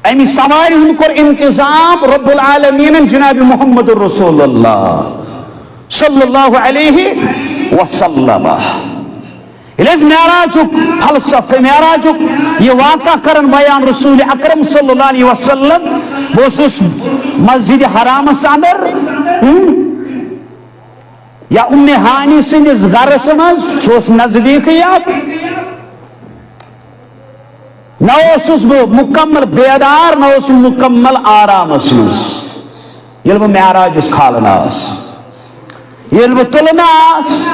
اَمہِ سوارِ ہُنٛد کوٚر انتظام رب العالمینن جناب محمد رسول اللہ صلی اللہ علیہ وسلم۔ ییٚلہِ أسۍ معراجُک فلسفہٕ، معراجُک یہِ واقعہ کران بیان رسول اکرم صلی اللہ علیہ وسلم، بہٕ اوسُس مسجد حرامس اندر، ہم، یا ام ہانی سٕنٛدِس گرس منٛز، سُہ اوس نزدیٖکٕے اتھ۔ نہ اوسُس بہٕ مکمل بیدار، نہ اوسُس مکمل آرامس منٛز۔ ییٚلہِ بہٕ معراجس کھالان آس، ییٚلہِ بہٕ تُلان آس،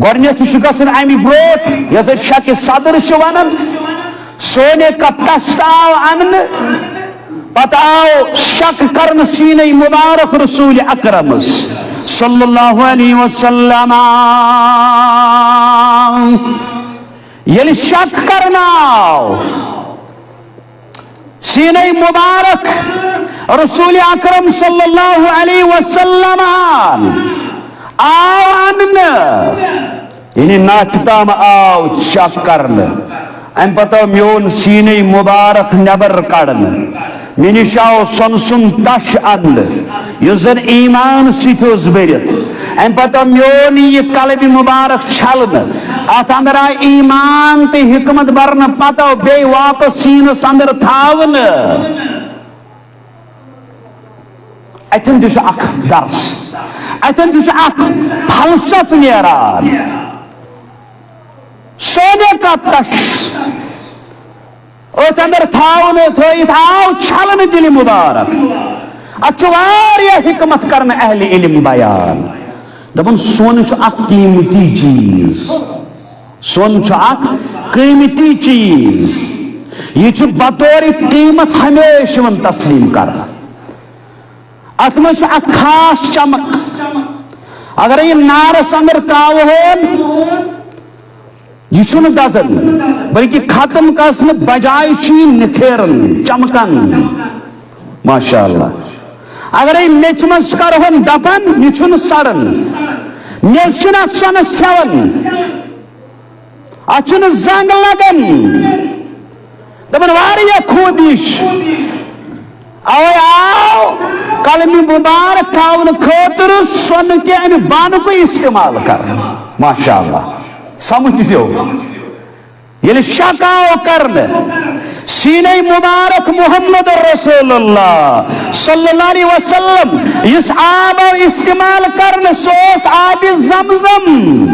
گۄڈٕنیتھ چھُ گژھان امہِ برونٛٹھ، یتھ أسۍ شکِ صدر چھِ ونان، سونے کا تشت آو اننہٕ، پتہٕ آو شک کرنہٕ سینے مبارک رسول اکرمس صلی اللہ علیہ وسلم۔ ییٚلہِ شک کرنہٕ آو سینے مبارک رسول اکرم صلی اللہ علیہ وسلم آو اننہٕ، یعنی ناتھ تام آو شک کرنہٕ۔ امہِ پتہٕ آو میون سینے مبارک نٮ۪بر کڑنہٕ۔ مےٚ نِش آو سۄنہٕ سُنٛد تش اننہٕ، یُس زن ایمان سۭتۍ اوس بٔرِتھ۔ امہِ پتہٕ آو میون یہِ قلبِ مبارک چھلنہٕ۔ اتھ اندر آیہِ ایمان تہٕ حکمت برنہٕ پتہٕ آو بیٚیہِ واپس سیٖنس اندر تھاونہٕ۔ اتٮ۪ن تہِ چھُ اکھ درس، اتٮ۪ن تہِ چھُ اکھ فلسفہٕ نیران۔ سونے کا تش أتھۍ اندر تھاونہٕ، تھٲیِتھ آو چھلنہٕ دِلہِ مبارک۔ اتھ چھُ واریاہ حکمت کرنہٕ اہلِ علم بیان۔ دپان، سۄن چھُ اکھ قیمتی چیز۔ سۄن چھُ اکھ قیمتی چیز۔ یہِ چھُ بطور قیمت ہمیشہِ یِوان تسلیم کرنہٕ۔ اتھ منٛز چھُ اکھ خاص چمک۔ اگر یہِ نارس اندر ترٛاوہون، یہِ چھُنہٕ دَزان، بلکہِ ختم گژھنہٕ بجایہِ چھُ یہِ نِکھیران، چمکان۔ ماشاء اللہ۔ اگرے میٚژِ منٛز کرہون دفن، یہِ چھُنہٕ سڑان۔ میٚژ چھِنہٕ اتھ سۄنس کھٮ۪وان، اتھ چھُنہٕ زنگ لگان۔ دپان واریاہ خوٗبی چھِ۔ اوے آو قلمِ مبارک تھاونہٕ خٲطرٕ سۄنہٕ کہِ امہِ بانہٕ کُے استعمال کرنہٕ۔ ماشاء اللہ۔ سمجھ زیو۔ ییٚلہِ شک آو کرنہٕ سیٖنے مبارک محمد رسول اللہ صلی اللہ علیہ وسلم، یُس آب آو استعمال کرنہٕ، سُہ اوس آبِ زمزم۔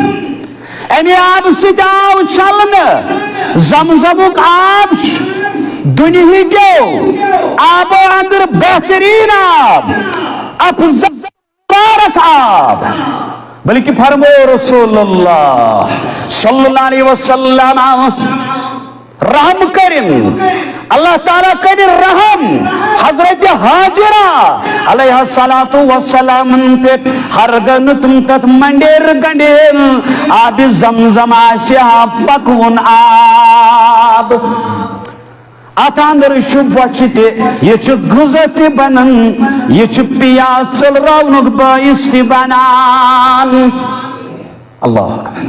اَمہِ آبہٕ سۭتۍ آو چھلنہٕ۔ زمزمُک آب چھُ دُنیہکیو آبو اندر بہتریٖن آب، افضل مبارک آب، بلکہ فرمو رسول اللہ صلی اللہ علیہ وسلم، رحم کرن، اللہ تعالیٰ کرِ رحم حضرت ہاجرہ علیہ الصلوۃ والسلام پہ، ہرگاہ نہٕ تِم تتھ منڈیر گنڈین آبِ زمزم آسہِ ہا پکوُن آب۔ اتھ اندر چھُ بۄچھِ تہِ، یہِ چھُ غذا تہِ بنان، یہِ چھُ پیاس ژٔلراونُک باعث تہِ بنان۔ اللہ اکبر۔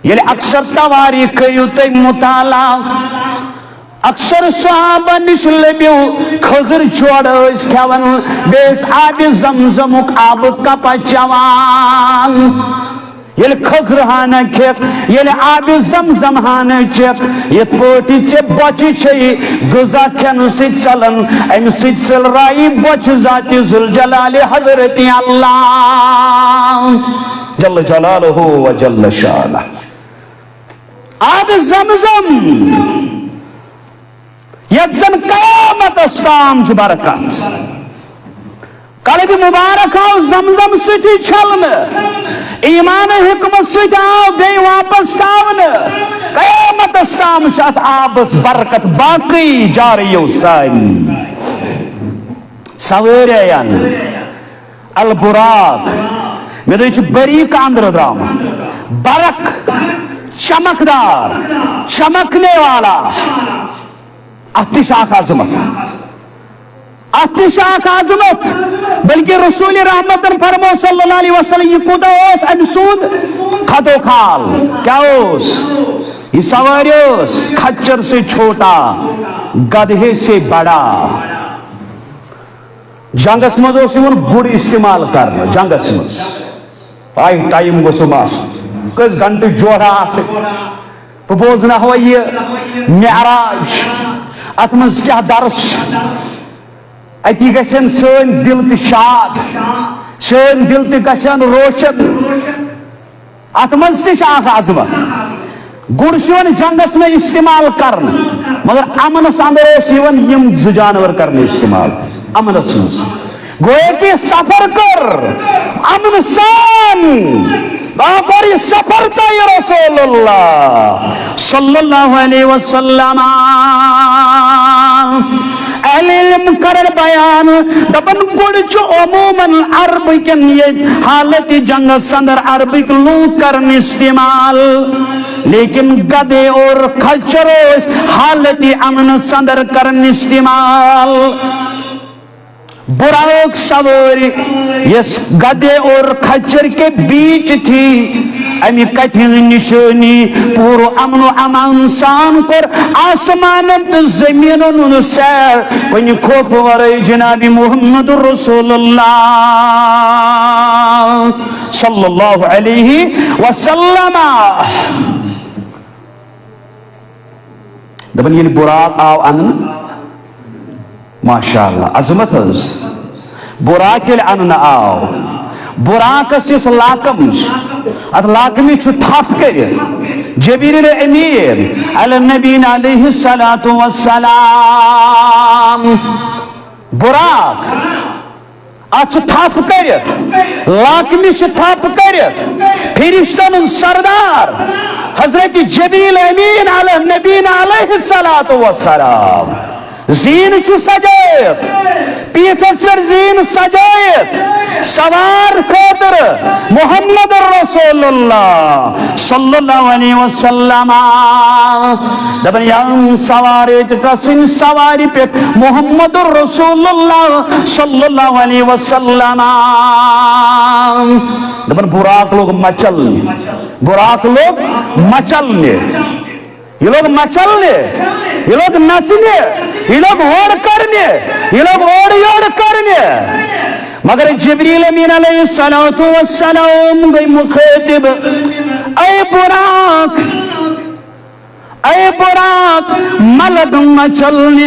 ییٚلہِ اکثر تواری کٔرِو تُہۍ مطالعہ، اکثر صحابہ نِش لٔبِو کھٔزٕر جوڑٕ ٲسۍ کھٮ۪وان، بیٚیہِ ٲسۍ آبِ زمزمُک آبہٕ کپا چٮ۪وان۔ ییٚلہِ کھٔزرٕ ہانہ کھٮ۪کھ، ییٚلہِ آبِ زمزم ہانہ چٮ۪کھ، یِتھ پٲٹھۍ ژےٚ بۄچھِ چھے غذا کھٮ۪نہٕ سۭتۍ ژلان، اَمہِ سۭتۍ ژٔلرایہِ بۄچھِ ذاتِ ذوالجلالِ حضرت اللہ جل جلالہ و جل شانہ۔ آبِ زمزم یتھ زن قیامتس تام چھُ برکت۔ قلبِ مبارک آو زمزم سۭتی چھلنہٕ، ایمان حکمت سۭتۍ آو بیٚیہِ واپس تاونہٕ۔ قیامتس تام چھُ اتھ آبس برکت باقی جاریو سان۔ سوٲرۍ آیَن البراق، مےٚ دوٚپ، یہِ چھُ بریٖک اندرٕ درٛامُت۔ برق، چمکدار، چمکنے والا۔ اتھ تہِ چھِ اکھ عظمت، اتھ تہِ چھِ اکھ عظمت۔ بلکہ رسول رحمتن فرمو صلی اللہ علیہ وسلم، یہِ کوٗتاہ اوس أمۍ سُنٛد خدو خال؟ کیٛاہ اوس؟ یہِ سوٲرۍ اوس کھچر سے چھوٹا، گدھے سے بڑا۔ جنگس منٛز اوس یِوان گُر استعمال کرنہٕ، جنگس منٛز۔ آے ٹایم گوٚژھُم آسُن، کٔژ گھنٹہٕ جوڑا آسٕنۍ۔ بہٕ بوزناوہو یہِ معراج، اتھ منٛز کیٛاہ درس چھُ۔ اتی گژھن سٲنۍ دل تہِ شاد، سٲنۍ دل تہِ گژھن روشن۔ اتھ منٛز تہِ چھِ اکھ عظمت۔ گُر چھُ یِوان جنگس منٛز استعمال کرنہٕ، مگر امنس اندر اوس یِوان یِم زٕ جانور کرنہٕ استعمال۔ امنس منٛز گویا کہ سفر کر امن سان، باپر یہ سفر طے رسول اللہ صلی اللہ علیہ وسلم۔ اہل علم کرن بیان، دپن گُر چھُ عموماً عربہٕ کٮ۪ن ییٚتہِ حالت جنگس اندر عربٕکۍ لوٗکھ کرن استعمال، لیکن گدے اور کھچر اوس حالت امن اندر کرن استعمال۔ براق سوٲرۍ یس گدے اور کھچر کے بیچ تھی، امی کتھ ہٕنٛز نشٲنی، پورٕ امن و امان سان کوٚر آسمانن تہٕ زمینن ہُنٛد سیر، کُنہِ خوف ورٲے جناب محمد رسول اللہ صلی اللہ علیہ وسلم۔ دپان ییٚلہِ براق آو اننہٕ، ماشاء اللہ، عظمت حظ۔ براق ییٚلہِ اننہٕ آو، براقس یُس لاکم چھُ، اتھ لاکمہِ چھُ تھپھ کٔرِتھ جبریل امین علی نبینا علیہ الصلوۃ والسلام۔ براق اتھ چھِ تھپھ کٔرِتھ، لاکمہِ چھِ تھپھ کٔرِتھ، فرشتن ہُنٛد سردار حضرت جبریل امین علی نبینا علیہ الصلوۃ والسلام۔ زیٖن چھُ سجٲیِتھ، پیٖٹھس پٮ۪ٹھ زیٖن سجٲیِتھ سوار خٲطرٕ محمد رسول اللہ صلی اللہ علیہ وسلم۔ دپان، یم سوارِ تہٕ کسٕنۍ سوارِ پٮ۪ٹھ محمد رسول اللہ صلی اللہ علیہ وسلم۔ دپان، براق لوٚگ مچلنہِ، براق لوٚگ مچلنہِ۔ یہ لوٚگ مچلنہِ، یہ لوٚگ نژنہِ، یہ لوٚگ ہورٕ کرنہِ، یہ لوٚگ اورٕ یورٕ کرنہِ۔ مگر جبریل امین علیہ الصلوۃ والسلام گٔے مخٲطب، اے براق، اے براق، مہ لگ مچلنہِ،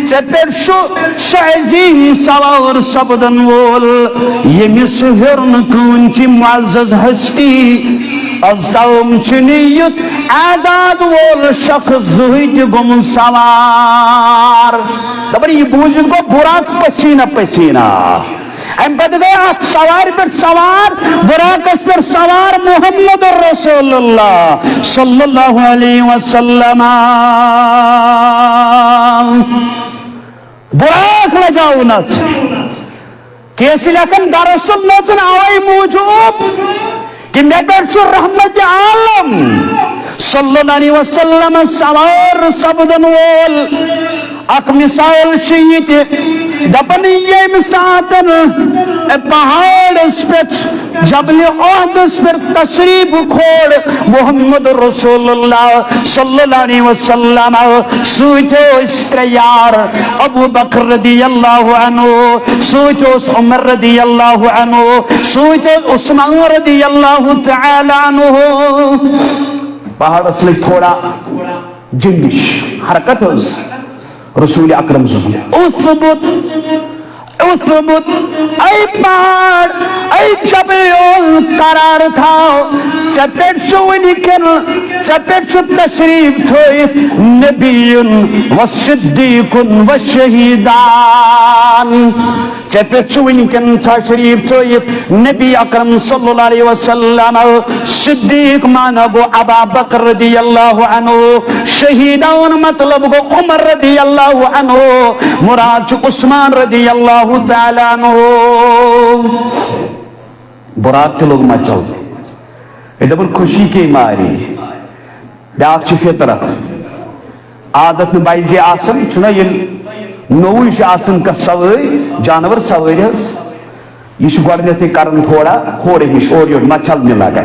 ژےٚ پٮ۪ٹھ چھُ سُہ عظیم سوار سپدن وول، ییٚمِس ہیوٚر نہٕ کٕہٕنۍ تہِ معزز ہستی۔ از تام چھُنہٕ یُتھ اعزاز وول شخص زٕہٕے تہِ گوٚمُت سوار۔ دپان، یہِ بوٗزِتھ گوٚو براق پسینہ پسینہ۔ امہِ پتہٕ گٔے اتھ سوارِ پٮ۪ٹھ سوار، براقس پٮ۪ٹھ سوار محمد رسول اللہ صلی اللہ علیہ وسلم۔ براق لجاو نژ۔ کینٛہہ چھِ لیکھان، دراصل نژُن اوے موٗجوٗب کہِ مےٚ پٮ۪ٹھ چھُ رحمت عالم صلی اللہ علیہ وسلم سوار سپدن وول۔ اکھ مثال چھِ یہِ تہِ، دپان، ییٚمہِ ساتن پہاڑس پٮ۪ٹھ جبل احدس پٮ۪ٹھ تشریف کھول محمد رسول اللہ صلی اللہ علیہ وسلم، سۭتۍ ٲسۍ ترٛےٚ یار، ابو بکر رضی اللہ عنہ، سۭتۍ اوس عمر رضی اللہ عنہ، سۭتۍ اوس عثمان رضی اللہ تعالی عنہ۔ پہاڑس لٔج تھوڑا جنبش، حرکت ٲس۔ رسول اکرم صلی اللہ علیہ وسلم، اثبت، اثبت، اے پہاڑ، اے جبل، قرار تھاو، ژےٚ پٮ۪ٹھ چھُ وٕنکٮ۪ن، ژےٚ پٮ۪ٹھ چھُ تشریف تھٲیِتھ نبیٌ و صدیقٌ و شہیدان۔ ژےٚ پٮ۪ٹھ چھُ وٕنکٮ۪ن تشریف تھٲیِتھ نبی اکرم صلی اللہ علیہ وسلم۔ صدیق معنی گوٚو ابا بکر رضی اللہ عنہ، شہیدان مطلب گوٚو عمر رضی اللہ عنہ، مراد چھُ عثمان رضی اللہ تعالیٰ عنہ۔ براق تہِ لوٚگ مچل۔ ہے دپان، خوشی کے ماری۔ بیاکھ چھِ فطرت۔ عادت نہٕ بَیہِ زِ آسان، چھُنہ ییٚلہِ نوٚوُے چھُ آسان کانٛہہ سوٲرۍ، جانور سوٲرۍ حظ، یہِ چھُ گۄڈٕنیتھٕے کران تھوڑا ہورٕ ہِش، اورٕ یورٕ مچلنہِ لگان۔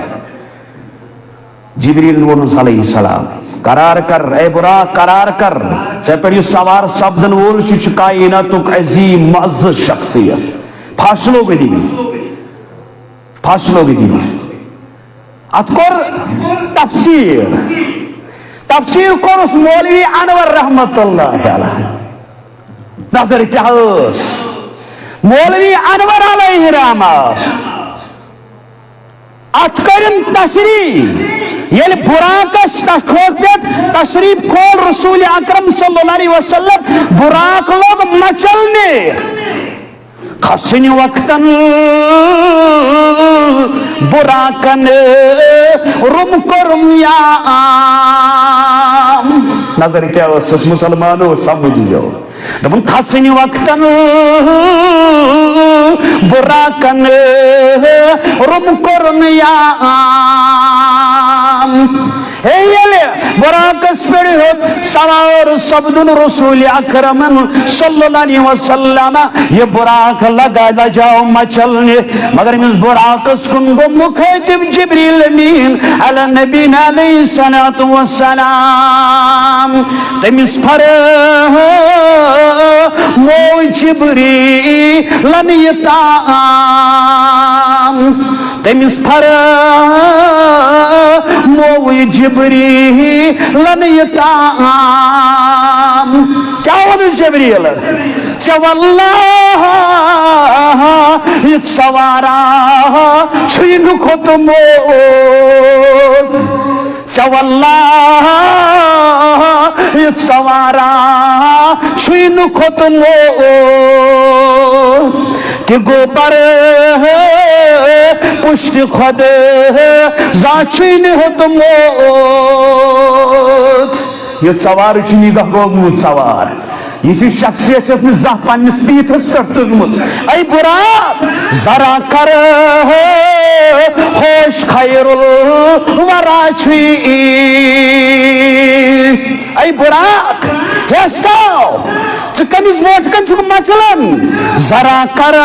جبریل ووٚنُس علیہ السلام، قرار کر، اے براق، قرار کر، ژےٚ پٮ۪ٹھ یُس سوار سپدن وول چھُ، یہِ چھُ کائناتُک عظیم معزز شخصیت۔ پھش لوٚگ دِنہِ۔ پھش لوٚگ دِنہِ۔ اتھ کوٚر تفسیر۔ تفسیر کوٚرُس مولوی انور رحمت اللہ علیہ۔ نظر کیٛاہ ٲس؟ مولوی انور علیہ رحمہ۔ اتھ کٔرِن تشریح۔ ییٚلہِ براقس تتھ کھوٚت پٮ۪ٹھ تشریف کھول رسول اکرم صلی اللہ علیہ وسلم، براق لوٚگ مچلنہِ۔ کھسنہِ وقتن براقن روٚم کوٚرُم یا عام۔ نظر کیٛاہ ٲسٕس، مسلمانو، سمجھ یو۔ دپُن، کھسنہِ وقتن براقن روٚم کوٚرُن یا عام۔ ہے ییٚلہِ براقس پٮ۪ٹھ ہیوٚت سوار سپدُن رسول اکرمن صلی اللہ علیہ وسلم، یہِ براق لگا لجاو مچلنہِ، مگر أمِس براقس کُن گوٚو مخاطب جبریل امین علی نبینا علیہ الصلوۃ والسلام۔ تٔمِس فرموو جبریلن یہِ تام، تٔمِس فرموو جبریلن یہِ تام۔ کیٛاہ ووٚنُس جبریلن؟ ژےٚ واللہ یُتھ سوارا چھُے نہٕ کھوٚتمُت۔ ژےٚ واللہ یُتھ سوارا چھُے نہٕ کھوٚتمُت۔ تہِ گوٚو پر پُشتِ خۄد زانٛہہ چھُے نہٕ ہیوٚتمُت۔ یُتھ سوار چھُے نہٕ گوٚمُت سوار۔ یہِ چھِ شخصیت یۄس نہٕ زانٛہہ پننِس پیٖٹھس پٮ۪ٹھ تُلمٕژ۔ اے براق، ذرا کر ہوش، خیر الورا چھُے۔ اے براق، ہیس تاو، ژٕ کٔمِس برونٛٹھ کَنہِ چھُکھ مَچلان؟ ذرا کر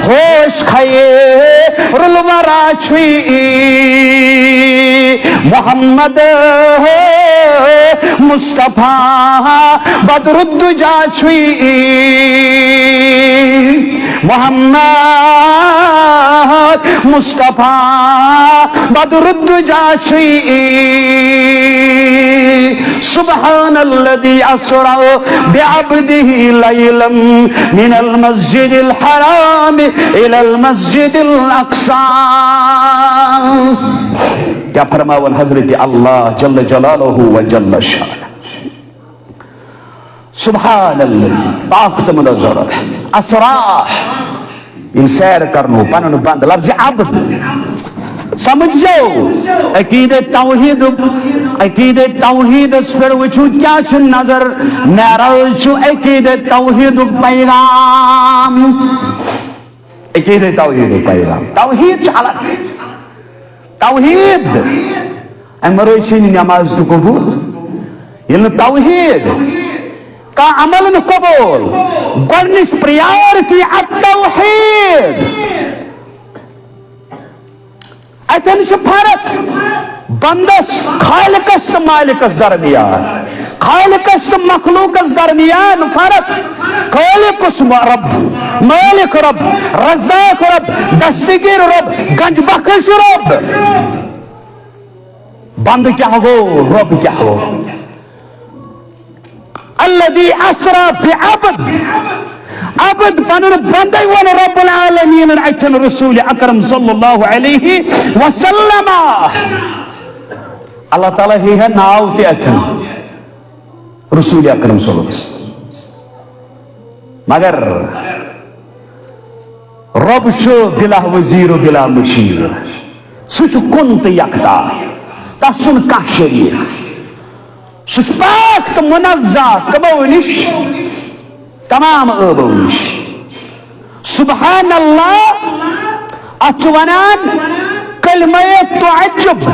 ہوش، خیر الورا چھُے محمد مصطفیٰ بدر الدجا چھُے۔ محمد مصطفیٰ بدر الدجا چھُے۔ سبحان الذي أسرى بعبده ليلا من المسجد الحرام إلى المسجد الأقصى۔ کیا فرماون حضرت اللہ جل جلالہ و جل شانہ۔ سبحان اللہ، پاک تہٕ منزہ۔ اسرا، یِم سیر کرنو پنُن بند، لفظ عبد۔ سمجھ جاؤ، عقیدہ توحید، عقیدہ توحیدس پٮ۪ٹھ وٕچھو کیا چھُ نظر۔ معراج چھُ عقیدہ توحیدُک پیغام۔ عقیدہ توحیدُک پیغام۔ توحید چھُ الگ۔ توحید۔ امہِ ورٲے چھے نہٕ نماز تہِ قبول۔ ییٚلہِ نہٕ توحید، کانٛہہ عمل نہٕ قبول۔ گۄڈٕنِچ priority التوحید۔ اتٮ۪ن چھِ فرق بندس، خالقس تہٕ مالکس درمیان، خالقس تہٕ مخلوقس درمیان فرق۔ خالقس رب، مالک رب، رزاق رب، دستگیر رب، گنج بخش رب۔ بندٕ کیٛاہ گوٚو، رۄب کیٛاہ گوٚو؟ الذي اسرا بعبد، عبد پنُن بندے ووٚن رب العالمینن اتھن رسول اکرم صلی اللہ علیہ وسلم۔ اللہ تعالیٰ ہیٚیہِ ہا ناو تہِ اتھن رسول اکرم صلی اللہ علیہ وسلم۔ مگر رۄب چھُ بلا وزیر و بلا مشیر۔ سُہ چھُ کُن تہٕ یکتا، تس چھُنہٕ کانٛہہ شریٖک۔ سُہ چھُ پاک تہٕ منزہ کمو نِش، تمام عٲبو نِش۔ سبحان اللہ، اتھ چھُ ونان کلمہ تعجب۔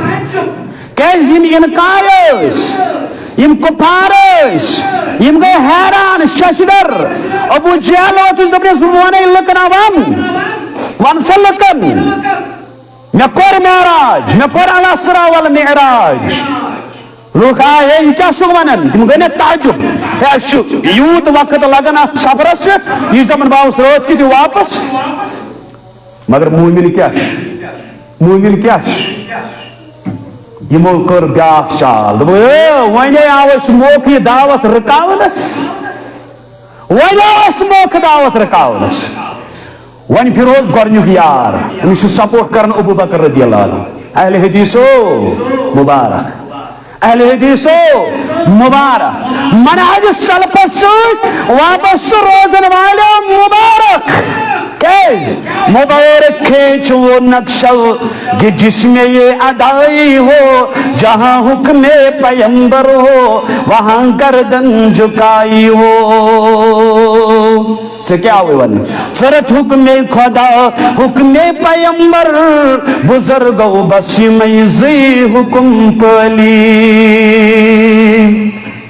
کیازِ یِم انکار ٲسۍ، یِم کفار ٲسۍ، یِم گٔے حیران، ششدر۔ ابو جہل اوسُس دپنس، بہٕ ونے لُکن، ون، ون سا لُکن، مےٚ کوٚر معراج، مےٚ کوٚر الاسرا والمعراج۔ لُکھ آے، ہے، یہِ کیٛاہ چھُکھ ونان؟ تِم گٔے مےٚ تعجب۔ ہے، اَسہِ چھُ یوٗت وقت لگان اتھ سفرس پٮ۪ٹھ، یہِ چھُ دپان، بہٕ آوُس رٲتھ کیُتھ واپس۔ مگر مومن کیٛاہ چھُ؟ مومن کیٛاہ چھُ؟ یِمو کٔر بیٛاکھ چال، دوٚپُکھ، "اے، وۄنۍ آو اَسہِ موقعہٕ یہِ دعوت رُکاونس، وۄنۍ آو اَسہِ موقعہٕ دعوت رُکاونس۔" وۄنۍ پھِروس گۄڈٕنیُک یار، أمِس چھُ support کران ابو بکر رضی اللہ عنہ۔ اہل حدیثو مبارک، اہل حدیثو مبارک، منہج سلفس سۭتۍ وابستہٕ روزن والٮ۪و مبارک۔ کیازِ؟ مبارک کھینچ وہ نقشہ کہ جس میں یہ ادائی ہو، جہاں حکم پیمبر ہو، وہاں گردن جھکائی ہو۔ ژےٚ کیٛاہ آوُے وننہٕ؟ ژٕ رَٹھ حُکمِ خدا، حُکمِ پیمبر، بُزرگو بس یِمَے زٕے حُکم پٲلی۔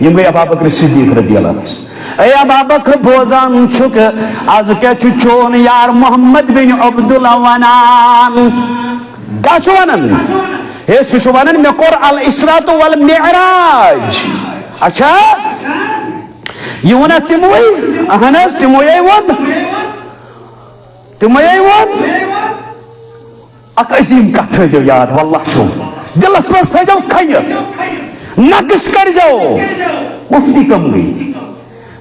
یِم گٔے ابابکر صدیق رضی اللہ عنہ۔ اے ابابکر، بوزان چھُکھ، از کیٛاہ چھُ چون یار محمد بن عبداللہ ونان؟ کیٛاہ چھُ ونان؟ ہے، سُہ چھُ ونان، مےٚ کوٚر الاسراء والمعراج۔ اچھا؟ یہِ ووٚن اَتھ تِموٕے، اہن حظ، تِموٕے ووٚن، تِموٕے ووٚن۔ اکھ عظیٖم کتھ تھٲیزیو یاد، واللہ چھو دِلس منٛز تھٲیزیو کھنِتھ، نقش کٔرزیو۔ مفتی کم گٔے؟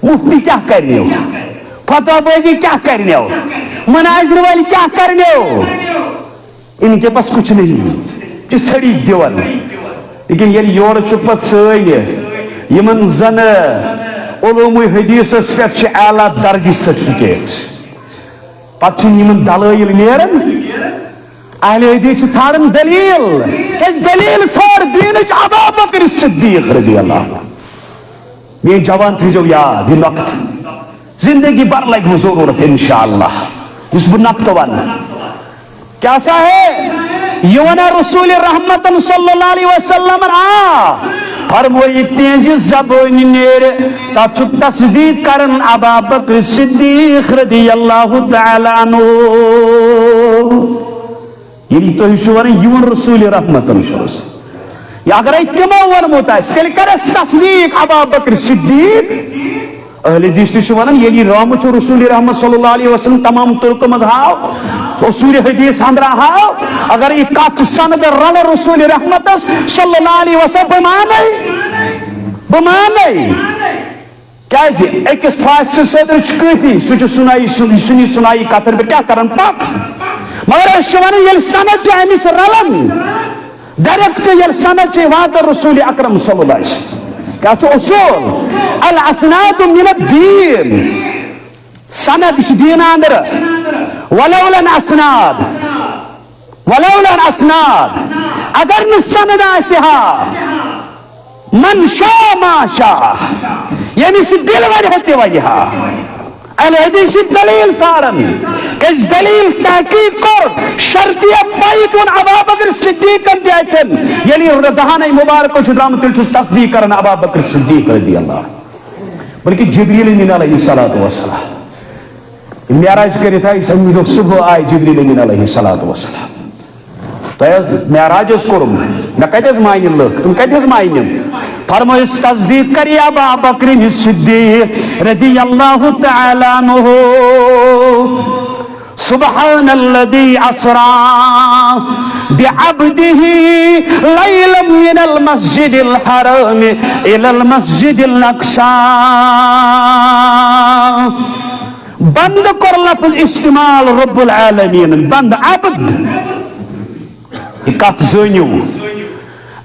مفتی کیٛاہ کرنیو؟ فتوا بٲزی کیٛاہ کرنیو؟ مناظر وٲلۍ کیٛاہ کرنیو؟ ان کے پاس کچھ نہیں، چھِ ژھٔڑی دِوان۔ لیکن ییٚلہِ یورٕ چھُکھ پتہٕ سٲنۍ یِمن زن علوم حدیثس پٮ۪ٹھ چھِ اعلیٰ درجٕچ certificate، پتہٕ چھِنہٕ یِمن دلٲیل نیران۔ اہل حدیث چھِ ژھانڈان دلیل، کیازِ دلیل ژھانڈ دینٕچ ابابکر صدیق رضی اللہ عنہ۔ میٲنۍ جوان، تھٲیزیو یاد یہِ نۄقطہٕ۔ زندگی بھر لگہِ وۄنۍ ضروٗرت انشاءاللہ، یُس بہٕ نۄقطہٕ ونہٕ۔ کیٛاہ سا ہے؟ یہِ ونان رسول رحمتن صلی اللہ علیہ وسلم، آ، فرمٲیِتھ تِہنٛزِ زبٲنہِ نیرِ، تتھ چھُ تصدیق کران ابا بکر صدیق رضی اللہ تعالیٰ عنہ۔ ییٚلہِ تُہۍ چھِو ونان، یہِ ووٚن رسول رحمتن چھُ۔ یا اگرے تِمو ووٚنمُت آسہِ، تیٚلہِ کر اَسہِ تصدیق ابا بکر صدیق؟ اہل حدیث تہِ چھِ ونان، ییٚلہِ یہِ رحمت چھُ رسول رحمت صلی اللہ علیہ وسلم تمام طرقو منٛز ہاو، اصول حدیث اندرا ہاو، اگر یہِ کتھ سند رلہِ رسول رحمتس صلی اللہ علیہ وسلم، بہٕ مانے، بہٕ مانے۔ کیازِ؟ أکِس فاسد سٕنٛدِ خٲطرٕ چھُ کٲفی، سُہ چھُ سُنائی، سُہ، سُنی سُنائی کتھن پٮ۪ٹھ کیٛاہ کرن پتھ؟ مگر أسۍ چھِ ونان، ییٚلہِ سند چھِ امِچ رلان، ڈائریکٹ ییٚلہِ سند چھِ واتان رسول اکرم صلی اللہ علیہ وسلم۔ کیٛاہ چھُ اصول؟ الاسناد من الدین۔ سند چھُ دیٖن اندر۔ ولولا الاسناد، ولولا الاسناد، اگر نہٕ سند آسہِ ہا، من شاء ما شاء، ییٚمِس دِل وَنہِ ہا تہِ وَنہِ ہا۔ اہل حدیث چھِ دلیل ژھانڈان۔ کیازِ دلیل تحقیق کوٚر، شرطیہ پائی ووٚن ابا بکر صدیقن تہِ اتٮ۪ن۔ ییٚلہِ یہِ دہانَے مبارکو چھُ درٛامُت، تیٚلہِ چھُس تصدیق کران ابا بکر صدیق رضی اللہ عنہ۔ بلکہ جبریل امین علیہ الصلوۃ والسلام معراج کٔرِتھ آیہِ، سمجھ گوٚو، صبح آیہِ جبریل امین علیہ الصلوۃ والسلام۔ تۄہہِ حظ معراج حظ کوٚرُم، مےٚ کتہِ حظ مانن لُکھ؟ تِم کتہِ حظ مانن؟ فرمٲیِس، تصدیق کری ابا بکر صدیق رضی اللہ تعالیٰ عنہ۔ سبحان الذي اسرا بعبده ليلا من المسجد الحرام الى المسجد الاقصى۔ بندٕ کوٚر لفظ استعمال رب العالمین، بندٕ، عبد۔ یہِ کتھ زٲنِو،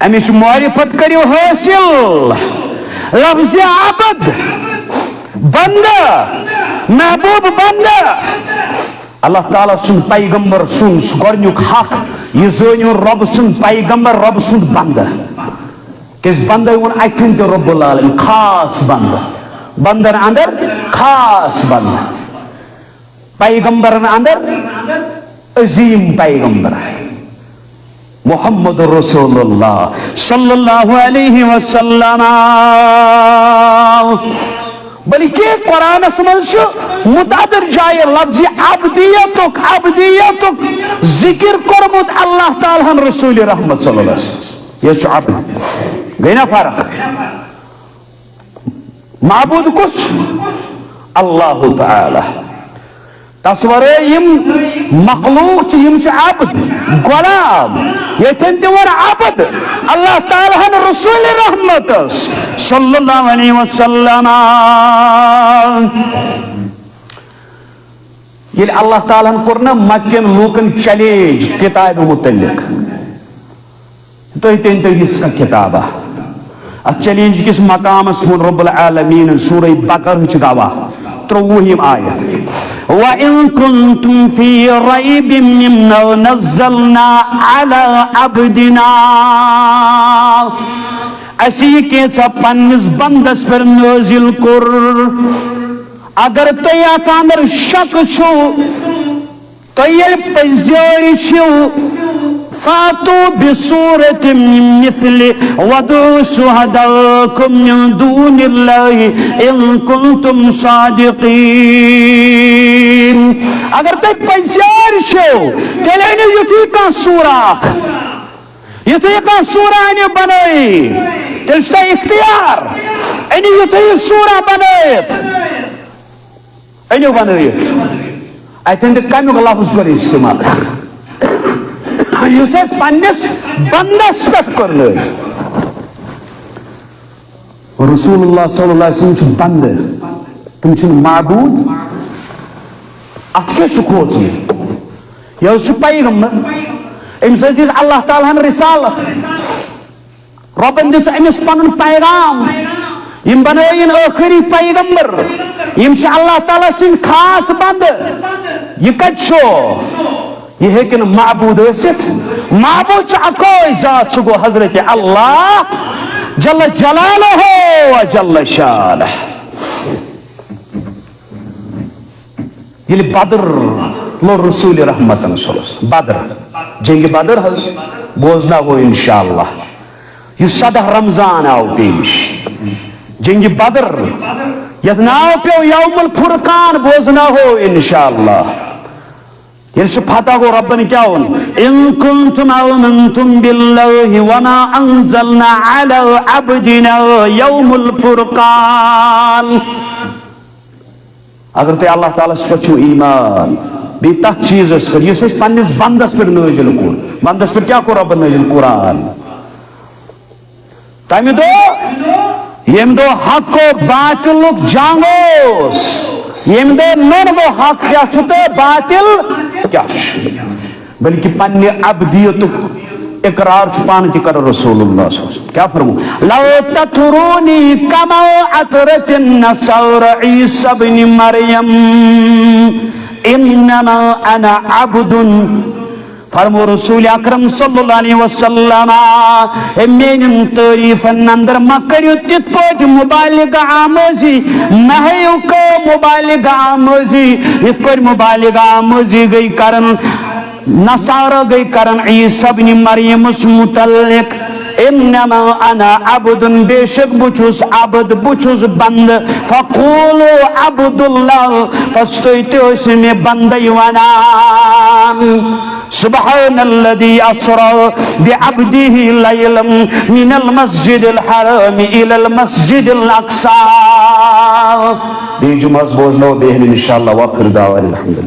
امِچ معرفت کٔرِو حٲصِل۔ لفظ عبد، بندٕ، محبوب بندٕ۔ اللہ تعالیٰ سُنٛد پیغمبر سُنٛد سُہ گۄڈٕنیُک حق، یہِ زٲنِو رۄب سُنٛد پیغمبر، رۄب سُنٛد بندٕ۔ کیازِ بندے ووٚن اتھن تہِ رب العالمین، خاص بندٕ، بندن اندر خاص بندٕ، پیغمبرن اندر عظیم پیغمبر محمد رسول اللہ صلی اللہ علیہ وسلم۔ بلکہ قرآنس منٛز چھُ متعدد جایہِ لفظ عبدیتُک، عبدیتُک ذکر کوٚرمُت اللہ تعالیٰ ہن رسول رحمت صلی اللہ علیہ وسلم۔ یہ چھُ عبد۔ گٔے نا فرق؟ معبود کُس چھُ؟ اللہ تعالیٰ۔ تس ورٲے یِم مخلوق چھِ، یِم چھِ عبد، غلام۔ ییٚتٮ۪ن تہِ ووٚن عبد، اللہ تعالیٰ ہن رسول رحمتس صلی اللہ علیہ وسلم۔ ییٚلہِ اللہ تعالیٰ ہن کوٚر نا مکین لوٗکن چیلنج کتابہِ متعلق، تُہۍ تہِ أنۍ تو یِژھ کانٛہہ کتابہ۔ اتھ چیلنج کِس مقامس ووٚن رب العالمین سورہ بقرہ ہٕچ گواہ، ترٛۆوُہِم آیت۔ وَإِن كُنتُمْ فِي رَيْبٍ مِّمَّا نَزَّلْنَا عَلَىٰ عَبْدِنَا۔ اسی کینٛژھا پننِس بندس پٮ۪ٹھ نٲزِل کوٚر۔ اگر تُہۍ اتھ اندر شک چھُو، تُہۍ ییٚلہِ پٔزۍ یٲرۍ چھِو، فاتو بسورة من مثلہ وادعوا شہداءکم من دون اللہ ان کنتم صادقین۔ اگر تُہۍ پٔزۍ یٲرۍ چھِو، تیٚلہِ أنِو یُتھُے کانٛہہ سورہ اکھ، یُتھُے کانٛہہ سورہ أنِو بنٲیِتھ، تیٚلہِ چھُ تۄہہِ اختیار، أنِو یُتھُے یہِ سورہ بنٲیِتھ۔ أنِو بنٲیِتھ۔ اتٮ۪ن تہِ کمیُک لفظ کوٚر استعمال؟ یُس اَسہِ پننِس بندس پٮ۪ٹھ کوٚر نٲزِل۔ رسول اللہ صلی اللہ علیہ وسلم چھُ بندٕ، تِم چھِنہٕ معبوٗد۔ اتھ کیٛاہ چھُ کھوژُن؟ یہِ حظ چھُ پیغمبر، أمِس حظ دِژ اللہ تعالیٰ ہن رسالت۔ رۄبن دیُت أمِس پنُن پیغام۔ یِم بنٲیِن ٲخری پیغمبر۔ یِم چھِ اللہ تعالیٰ سٕنٛدۍ خاص بندٕ۔ یہِ کتہِ چھُ؟ یہِ ہیٚکہِ نہٕ معبوٗد ٲسِتھ۔ معبوٗد چھُ اکوے ذات، سُہ گوٚو حضرت اللہ۔ جل جلالہ و جل شانہ۔ ییٚلہِ بدر لوٚر رسول رحمتن صلی اللہ علیہ وسلم، بدر، جنگ بدر حظ بوزناوو انشاءاللہ۔ یُس سدہ رمضان آو پیش، جنگ بدر، یتھ ناو پیو یوم الفرقان، بوزناوو انشاءاللہ۔ ییٚلہِ سُہ فتح گوٚو، رۄبن کیٛاہ ووٚن؟ "ان کنتم آمنتم باللہ وما انزلنا علی عبدنا یوم الفرقان"۔ اگر تُہۍ اللہ تعالیٰ ہس پٮ۪ٹھ چھُو ایمان، بیٚیہِ تتھ چیٖزس پٮ۪ٹھ یُس اَسہِ پننِس بندس پٮ۪ٹھ نٲزِل کوٚر، بندس پٮ۪ٹھ کیٛاہ کوٚر رۄبن نٲزِل؟ قرآن۔ تمہِ دۄہ، ییٚمہِ دۄہ حق و باطلُک جنگ اوس، ییٚمہِ دۄہ نوٚن گوٚو حق کیٛاہ چھُ تہٕ باطل کیٛاہ چھُ، بلکہِ پننہِ عبدیتُک اقرار چھُ پانہٕ تہِ کران رسول اللہ صلی اللہ علیہ وسلم۔ کیٛاہ فرموو؟ "لو تطرونی کما اطرت النصارى عیسی ابن مریم، انما انا عبد"۔ فرمو رسول اکرم صلی اللہ علیہ وسلم، "اے میانٮ۪ن تعریفن اندر مہ کٔرِو تِتھ پٲٹھۍ مبالغہ آمٲزی، مہ ہیٚیِو کٲم مبالغہ آمٲزی، یِتھ پٲٹھۍ مبالغہ آمٲزی گٔے کران، نصارہ گٔے کران عیسی ابن مریمس متعلق۔ انما انا عبد، بے شک بہٕ چھُس عبد، بہٕ چھُس بندٕ، فقولوا عبد اللہ، پس تُہۍ تہِ ٲسِو مےٚ بندے ونان۔" سبحان الذي اسرى بعبده ليلا من المسجد الحرام الى المسجد الاقصى۔ بیٚیہِ جمعس بوزناوو بیٚیہِ ہن انشاءاللہ۔ وآخر دعوانا الحمد لله۔